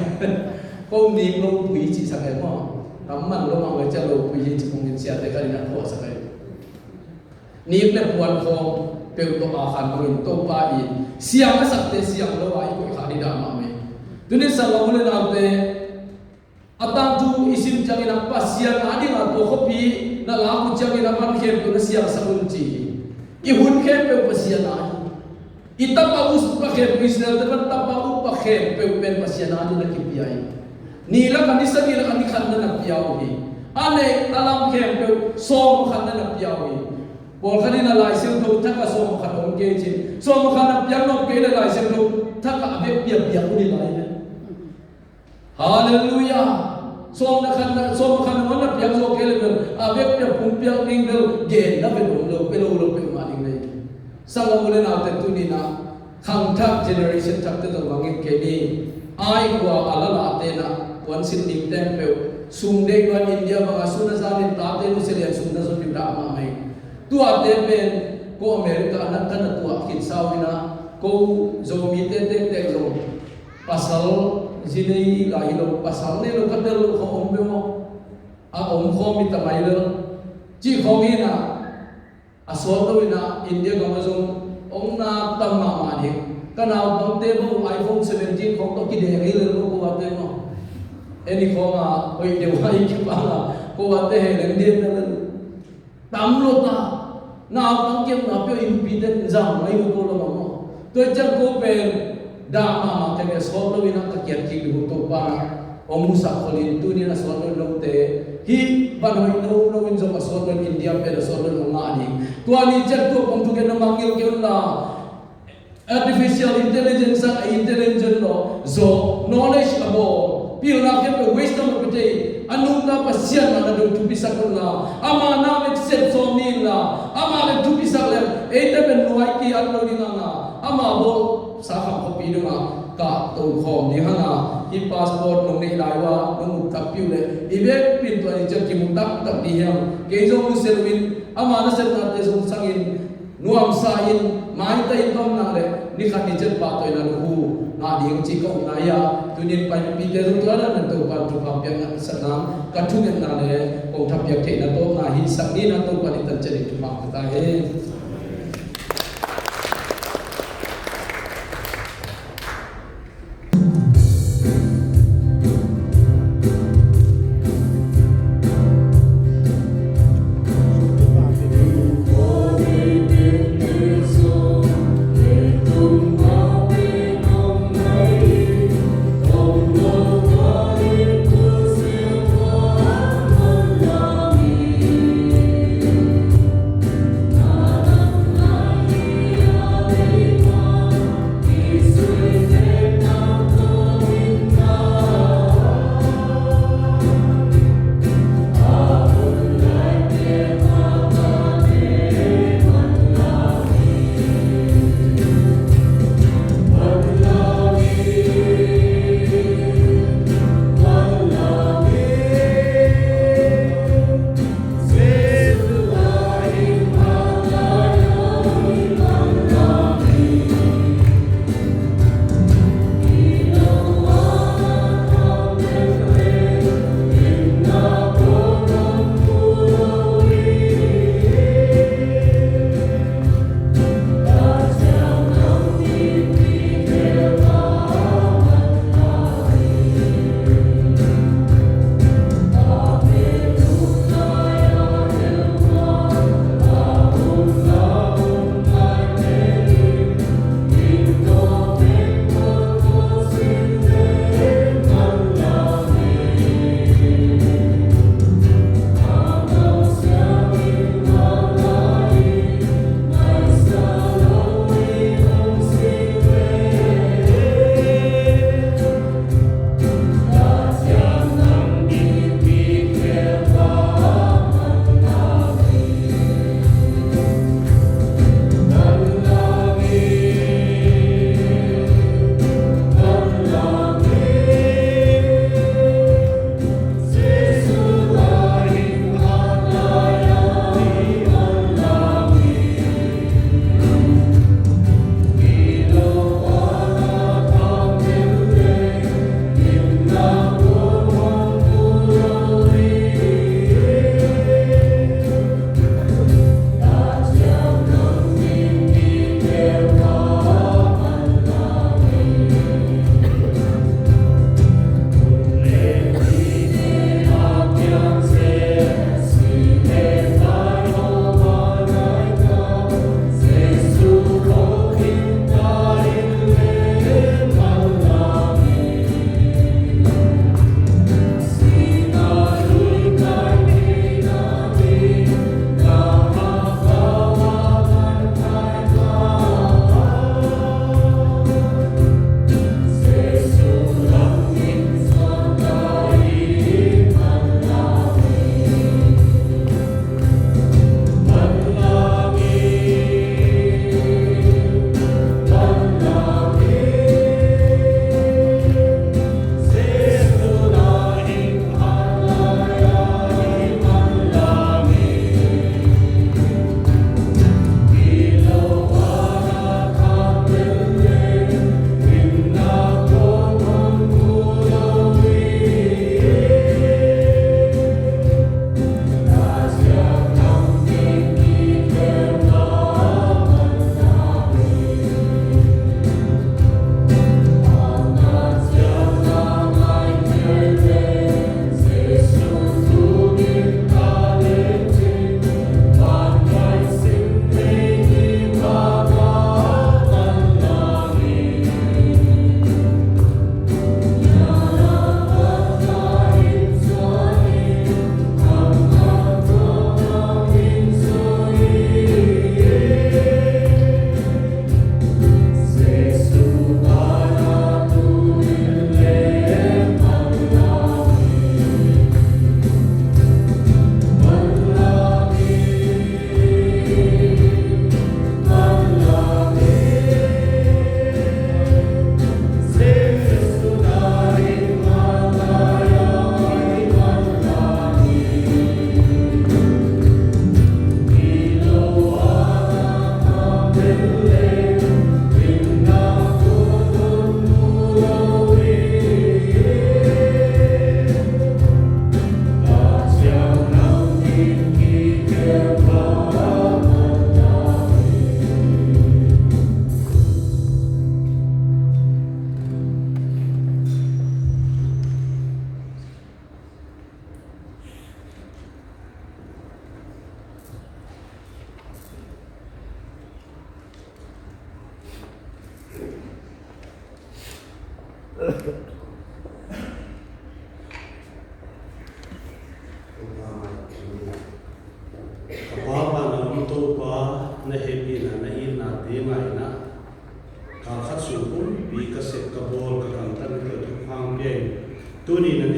Ko ning lopui cihsak e maw. Tam man lo mah mai cia lopui hi ci kong in siate ka ning a khuahsak e. Nik le puan khawng peuh tawh a khan bangin Topa in siang a sakte siang lo a i koih kha ding dah mahmah hi. Tuni sanggam u le naute, a tangthu i sim ciangin ah Pasian a dingin tua khuapi na lak uh ciangin ah van khempeuh na siangsak un ci hi. I hun khempeuh Pasian a hi. I tapa upa khempeuh, Israel te pan tapa upa khempeuh pen Pasian a dingin na kipia hi. Ni lak a ni sagih lak a ni khat na na pia uh hi. A neih a lam khempeuh sawm khat na na pia uh hi. Pawlkhat in a Lai Siangtho thak a sawm khat om kei cin. Sawm khat na piak nop kei le Lai Siangtho thak a vekpi a piak uh ni lai ve. Halleluiah. Sawm na khat na, sawm khat na man na piak zo kei le bel, a vekpi a pumpiak ding bel, gen na vet om lo, pe lo lo pe mah ding nei. Sanggam u le naute, tuni-in ah khangthak generation thakte zong mangngilh kei ni. Ai khua a la lahte in ah puan sim ding teng peuh, sum deih luat India bang a sun a zanin tate nusia lian sum na zon ding dah mahmah hi. Tuate pen ko America na ka na tuah khin sau in ah, ko Zomite tektek zong pasal zi nei lai hi lo, pasal nei lo ka tel lo khong om peuh maw. A om khawm hi ta mai lo. Cih khawng hi in ah, a sawt lo in ah India gam ah zong ong nak tam mahmah ding. Ka naupangte bang iPhone seventeen khawng tawh kideng hi lel lo ko ate maw. Eni khawng a hoih deuh a i kipang a ko ate he leng ding na lel. Tam lo ta. Naupang kiamna peuh i nupite zang mai uh ko lo mah maw. Tua ciang ko pen dah mahmah kei ve, sawt lo in ah ka kiat kik ding uh Topa in ah hong musak khol in, tuni-in a sawt lo in note, hih van hoih nono in zong a sawt lo in, India pen a sawt lo in hong ngah ding. Tua ni ciang tua kong thugen na mangngilh kei un la, artificial intelligence a intelligent lo zaw, knowledge a bawl, pilna khempeuh waste na mawk pite, a nungta Pasian na na dong thupisak un la, ama na vek sep sawm ni in la, ama vek thupisak leh eite pen nuai ki at lo ding a nga, ama bawl sa kham khuapi dong a kah to khawm ding hang a, hih passport nong neih lai uh a nong uk takpi uh leh i vekpi in tua ni ciang kimu taktak ding hiam. Kei zong nusia lo in ama nasepnate zong sang in, nuamsa in, maita in om nak leh ni khat ni ciang pahtawina lukhu ngah ding ci ka upna hi a, tuni in pai mipite zong tua dan nan Topa in thupha piak ngatsak nang, ka thungetna le kong thapiak theihna tawh ngah hi sak ni in a, Topa in i tan ciat in thupha pia ta hen.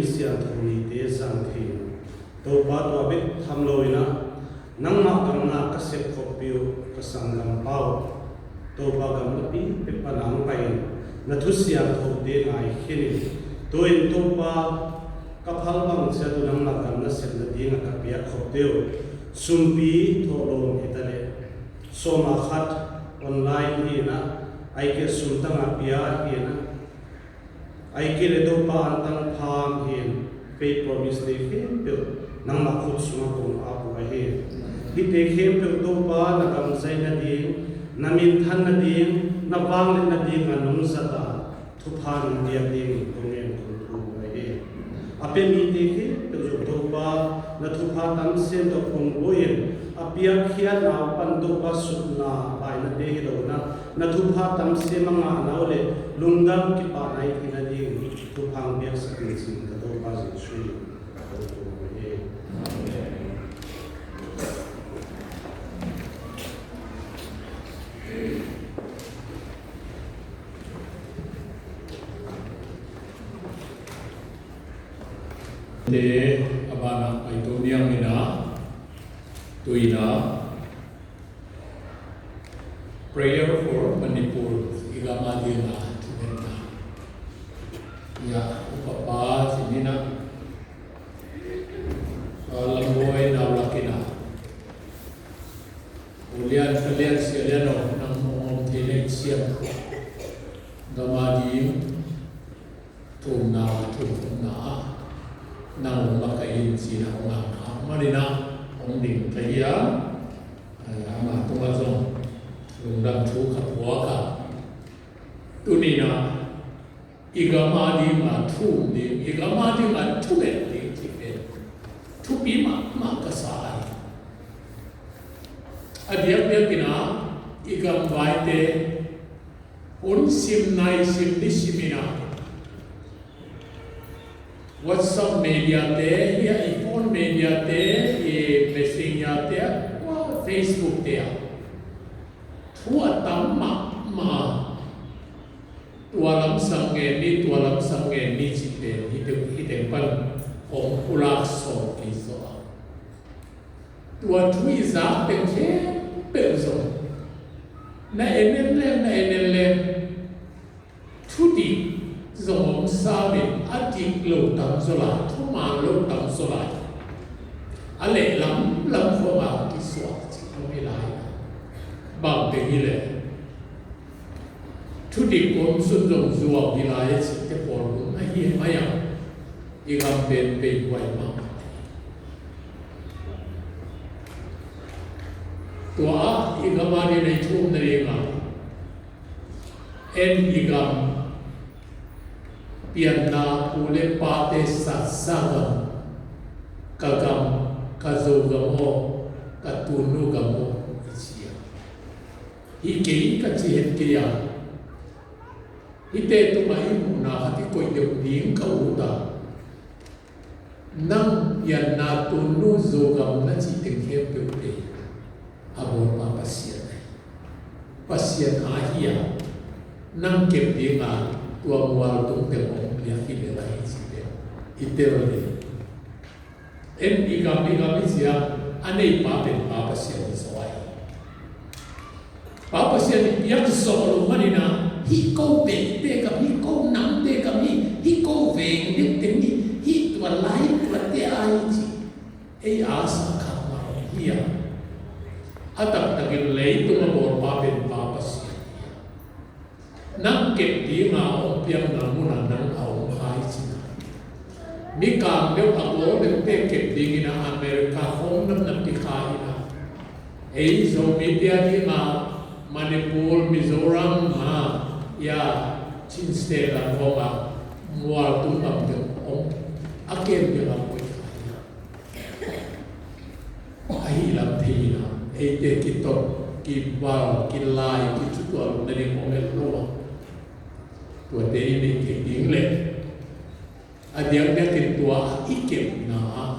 Siangtho nite zang thei in, Topa tua bek tham lo in ah, nangmah gam na ka sep khoppi uh ka sanggampa uh, Topa gam lapi pek pan hong pai in, na thu siangthote ngai khin in, tu-in Topa ka phal bang ciat uh nangmah gam na sep nading a ka piak khopte uh sumpi thawh lawm hi ta leh, sawm ah khat online hi in ah, ahih kei leh sum tang a pia hi in ah, ahih kei leh Topa antang pham hi in, faith promise te khempeuh nangmah khut sungah kong ap uh ahi. Hihte khempeuh Topa na gam zai nading, na minthan nading, na vanglian nading a nong zat a, thupha nong piak dingin kong ngen kong thum uh ahi. A pia mite khempeuh zong Topa na thupha tam sem tawh kong buai in, a piakkhiatna uh pan Topa sutna bainate hi lo in ah, na thupha tam sem a ngahna uh leh lungdam kipahna i theihna dingin thupha hong piaksak in ci-in ka Topa Jesuh min in kong thum uh ahi. Te a banah pai to niang in ah, tu-in ah Prayer for Manipur, i gam a ding a thungetna. Ya, upa pa ci-in ah, a, Lambuai nau lak in ah, U Lian, Ka Lian, Sia Lian aw, nang hong om thei na i ciang, gam a ding thumna, thumna ah nang hong makaih in ci-in ah hong ngen kha manin ah hong ding ka hi a, ama tungah zong lungdam thu ka puak a. Tuni-in ah i gam a ding a thum ding, i gam a ding a thunget ding cih pen thupi mahmah ka sa a hi. A diakdiak in ah i gam vaite hun sim nai sim ni sim in ah, WhatsApp media te, i phone media te, i Messenger te, Facebook te ah thu a tam mahmah. Tua lam sang ngen ni, tua lam sang ngen ni cih pen hih teng, hih teng pan hong pulak sawm kei zaw a. Tua thu i zak teng khempeuh zong na en en leng, na en en leng, thudik zong om sam in, a dik lo tam zaw lai, thuman lo tam zaw lai. A lehlam lam khawng a kisuak cih om hi lai. Bang teng hi leh, thudik om sun zong zuau hi lai a cihte pawl hun ahi mai a, i gam pen bei huai mah. Tua ah i gam a ding a i thumna ding a, en i gam, pianna pu le pate satsa gam, ka gam, ka Zogam aw, ka Tunnu gam aw, i ci a. Hi kei ka ci het kei a, hihte tungah i muhna khat i koih deuh ding ka ut a. Nang pianna Tunnu Zogam na cih teng khempeuh te a bawlpa Pasian ahi. Pasian a hi a, nang kep ding a tua mual tung teng hong piak hi lel ahi cih teng i tel ding. En i gam, i gam i ci a, a neipa pen Pa Pasian hi zaw ahi. Pa Pasian in piak zawh loh manin ah, hih ko behte gam hi, hih ko namte gam hi, hih ko veng deuhte hi, hih tua lai tuate ahi ci. Ei a sak khat mah om hi a. A taktakin leitung a bawlpa pen Pa Pasian hi a. Nang kep dinga hong piakna munah nang a om kha hi cin a. Mikang deuh a bawl deuhte kep dingin a America khawng namnam kikha in a. Ei Zomite a dinga Manipur, Mizoram, a, ya, Chin State a khawng a mual tung ngam deuh om a kem deuh a koih kha hi a. Ahi lam thei in a, eite kitok, kival, kilai, kicutuah loh nading om het lo a. Tuate i neih theih ding leh a diakdiakin tua i kepna ah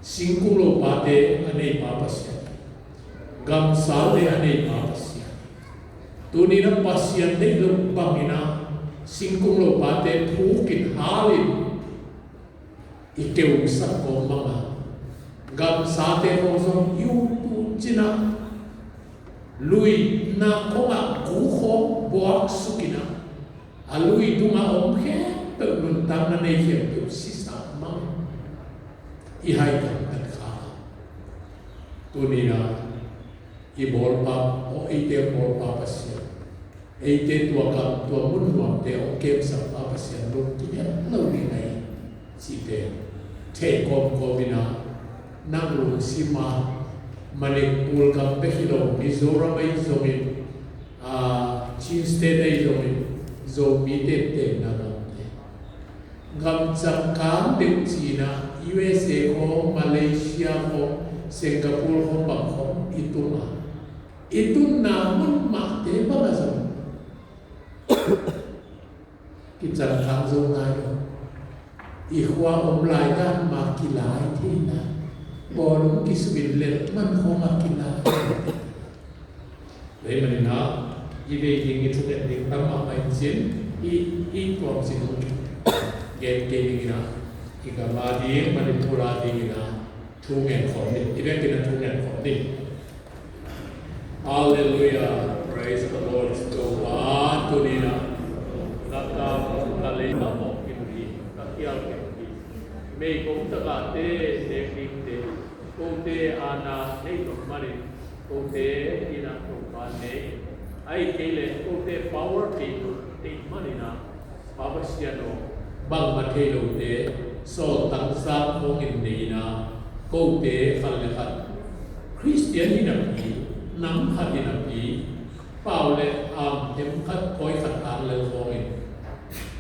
singkung lopate a neipa Pasian, gamsalte a neipa Pasian. Tuni-in a Pasian neih loh bangin a singkung lopate phukin halin i keusak kawm banga, gamsate khawng zong i ut ut cinah, luina khawngah gu khawng buak sukinah, a lui tungah om khempeuh, nuntakna nei khempeuh sisak mang i hai gamtat kha. Tuninah i bawlpa, aw, eite bawlpa Pasian, eite tua kam, tua mun nuamte hong kemsak pa Pasian lungkim het lo ding ahi cihte thei kawmkawm inah, nang lungsim ah Manipur gam bek hi lo, Mizoram ahi zongin, a, Chin State ahi zongin, Zomi tentenna gamte, gam cangkang deuh cinah, U S A khawng, Malaysia khawng, Singapore khawng, bang khawng i tun a, i tunna mun mahte bangah zong kicangkang zo nai lo. I khua om lai dan mah kilai thei nai. Bawlung kisukin lel man khawngah kilai. Lei maninah i vei ding, i thunget ding tam mahmah in cin, i, i tuam cin gen kei dinginah, i gam a ding, Manipur a dinginah thu ngen khawm ni. I vekin a thu ngen khawm ni. Hallelujah. Praise the Lord. Topa, tuninah ka kam, ka lei, ka mawh khin hi, ka khial khin hi. Meigong tagahte, nek dingte, kote aana nei nop manin, kote inah Topa nei. Ahih kei leh kote power kei nop deih maninah, Pa Pasian aw, bangmah thei lote sawltak zak khawngin nei inah, kote khat le khat Khristian hi napi, nam khat hi napi, pau le am, em khat, kawi khat, ang lel khawngin,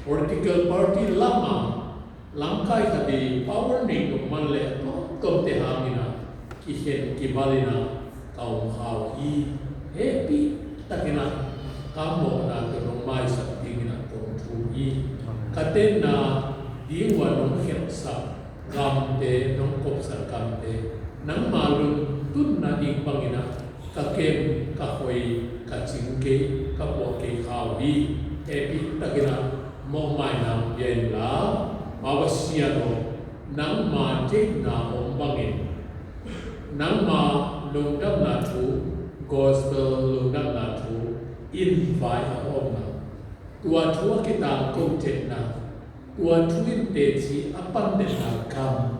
political party lamah lamkai khat i power nei nop man le a tuamtuamte hanginah kikhen kibal inah ka om kha uh hi. Hehpih takinah ka mawhna tawh nong maisak dinginah kong thum hi. Ka tenna ding uh a nong khelhsak gamte, nong kopsak gamte, nangma lungtunna ding banginah ka kem, ka khoi, ka cing kei, ka puah kei kha uh hi. Hehpih takinah mawhmaina hong pia inla, Pa Pasian aw, nangma deihna om bangin, nangma lungdamna thu, gospel lungdamna thu in vai a omna, tua thu a kitangko theihna, tua thu in teci a pan theihna gam,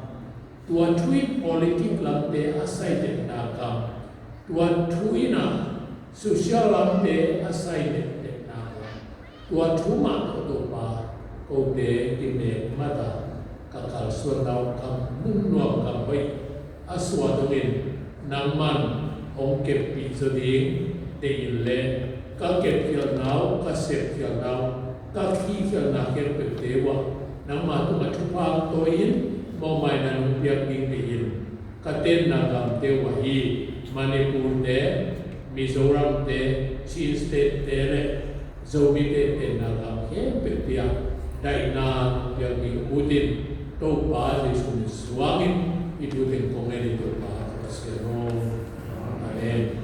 tua thu in politic lamte a sai theihna gam, tua thu inah social lamte a sai theihna gam, tua thu mah tawh Topa, kote kimek mata ka kalsuanna uh gam, mun nuam gam hoih a suah dongin nangman hong keppih zaw ding deih in le, ka kepkhialhna uh, ka sepkhialhna uh, ka khihkhialhna khempeuhte uh ah nangma tungah thupha tawi in, mawhmaina nong piak ding deih in. Ka tenna gamte uh ahi Manipurte, Mizoramte, Chin Statete le Zomite tenna gam khempeuhte ah daihna nong piak ding ut in. Topa Jesu min suangin hih thu teng kong ngen hi, Topa ka Pasian aw. Amen.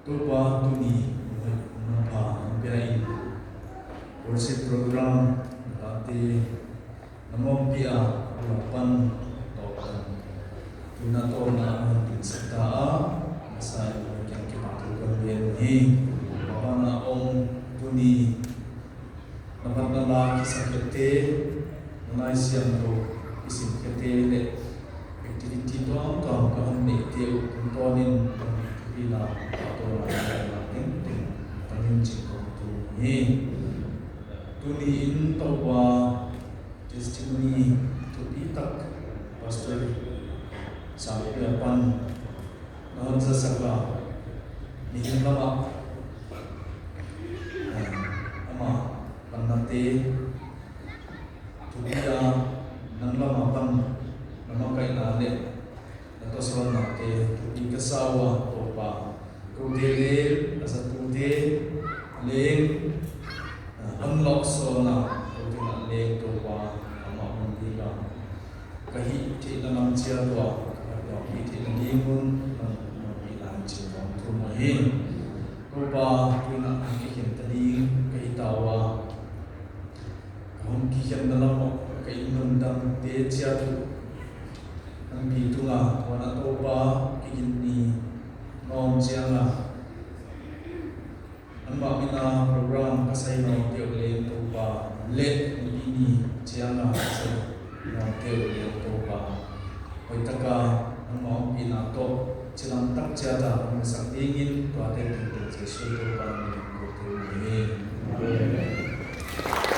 Topa, tuni nunghak manpha hong pia in, worship program na tate na mawhpi a, a pan tawh kan tuna tawhna hong tinsak ta a, na sa in kiang kipa thu kan gen hi. Papa na om tuni na mat na la kisakhiate, na Lai Siangtho kisimkhiate le activity tuamtuam ka hong neihte uh tungtawnin ka hong thupi la ka tawh la ka la tengteng ka min cing kong tu hi. Tuni in Topa testimony thupi tak Pastor Sangpia pan na hong zasak a, mihing lamah, eh, ama pannate thupi a, nang lamah pan na makaihna le na tawsawnate thupi ka sa uh a, Topa, kote le a zatute leng, eh, an lawh sawn a, kote na leng Topa, amah mun ding a ka hih theihna lam ciat uh a, ka hih theihna ding un, nang mawhpi lai cin kong thum uh hi. Topa, tuna hong kikhen ta ding ka hi ta uh a, ka hong kikhenna lam uh ka inn nundangte ciat uh nang pi tungah tua na Topa, kikhin ni ngawm ciang a, anmah min a program ka sai nawmte uh leng Topa, le nipi ni ciang a ka sai nawmte uh leng Topa, hoih taka nangmah ompihna tawh cilam tak ciat a hong sak dingin tua tengteng Jesuh Topa min in ko thum hi. Amen.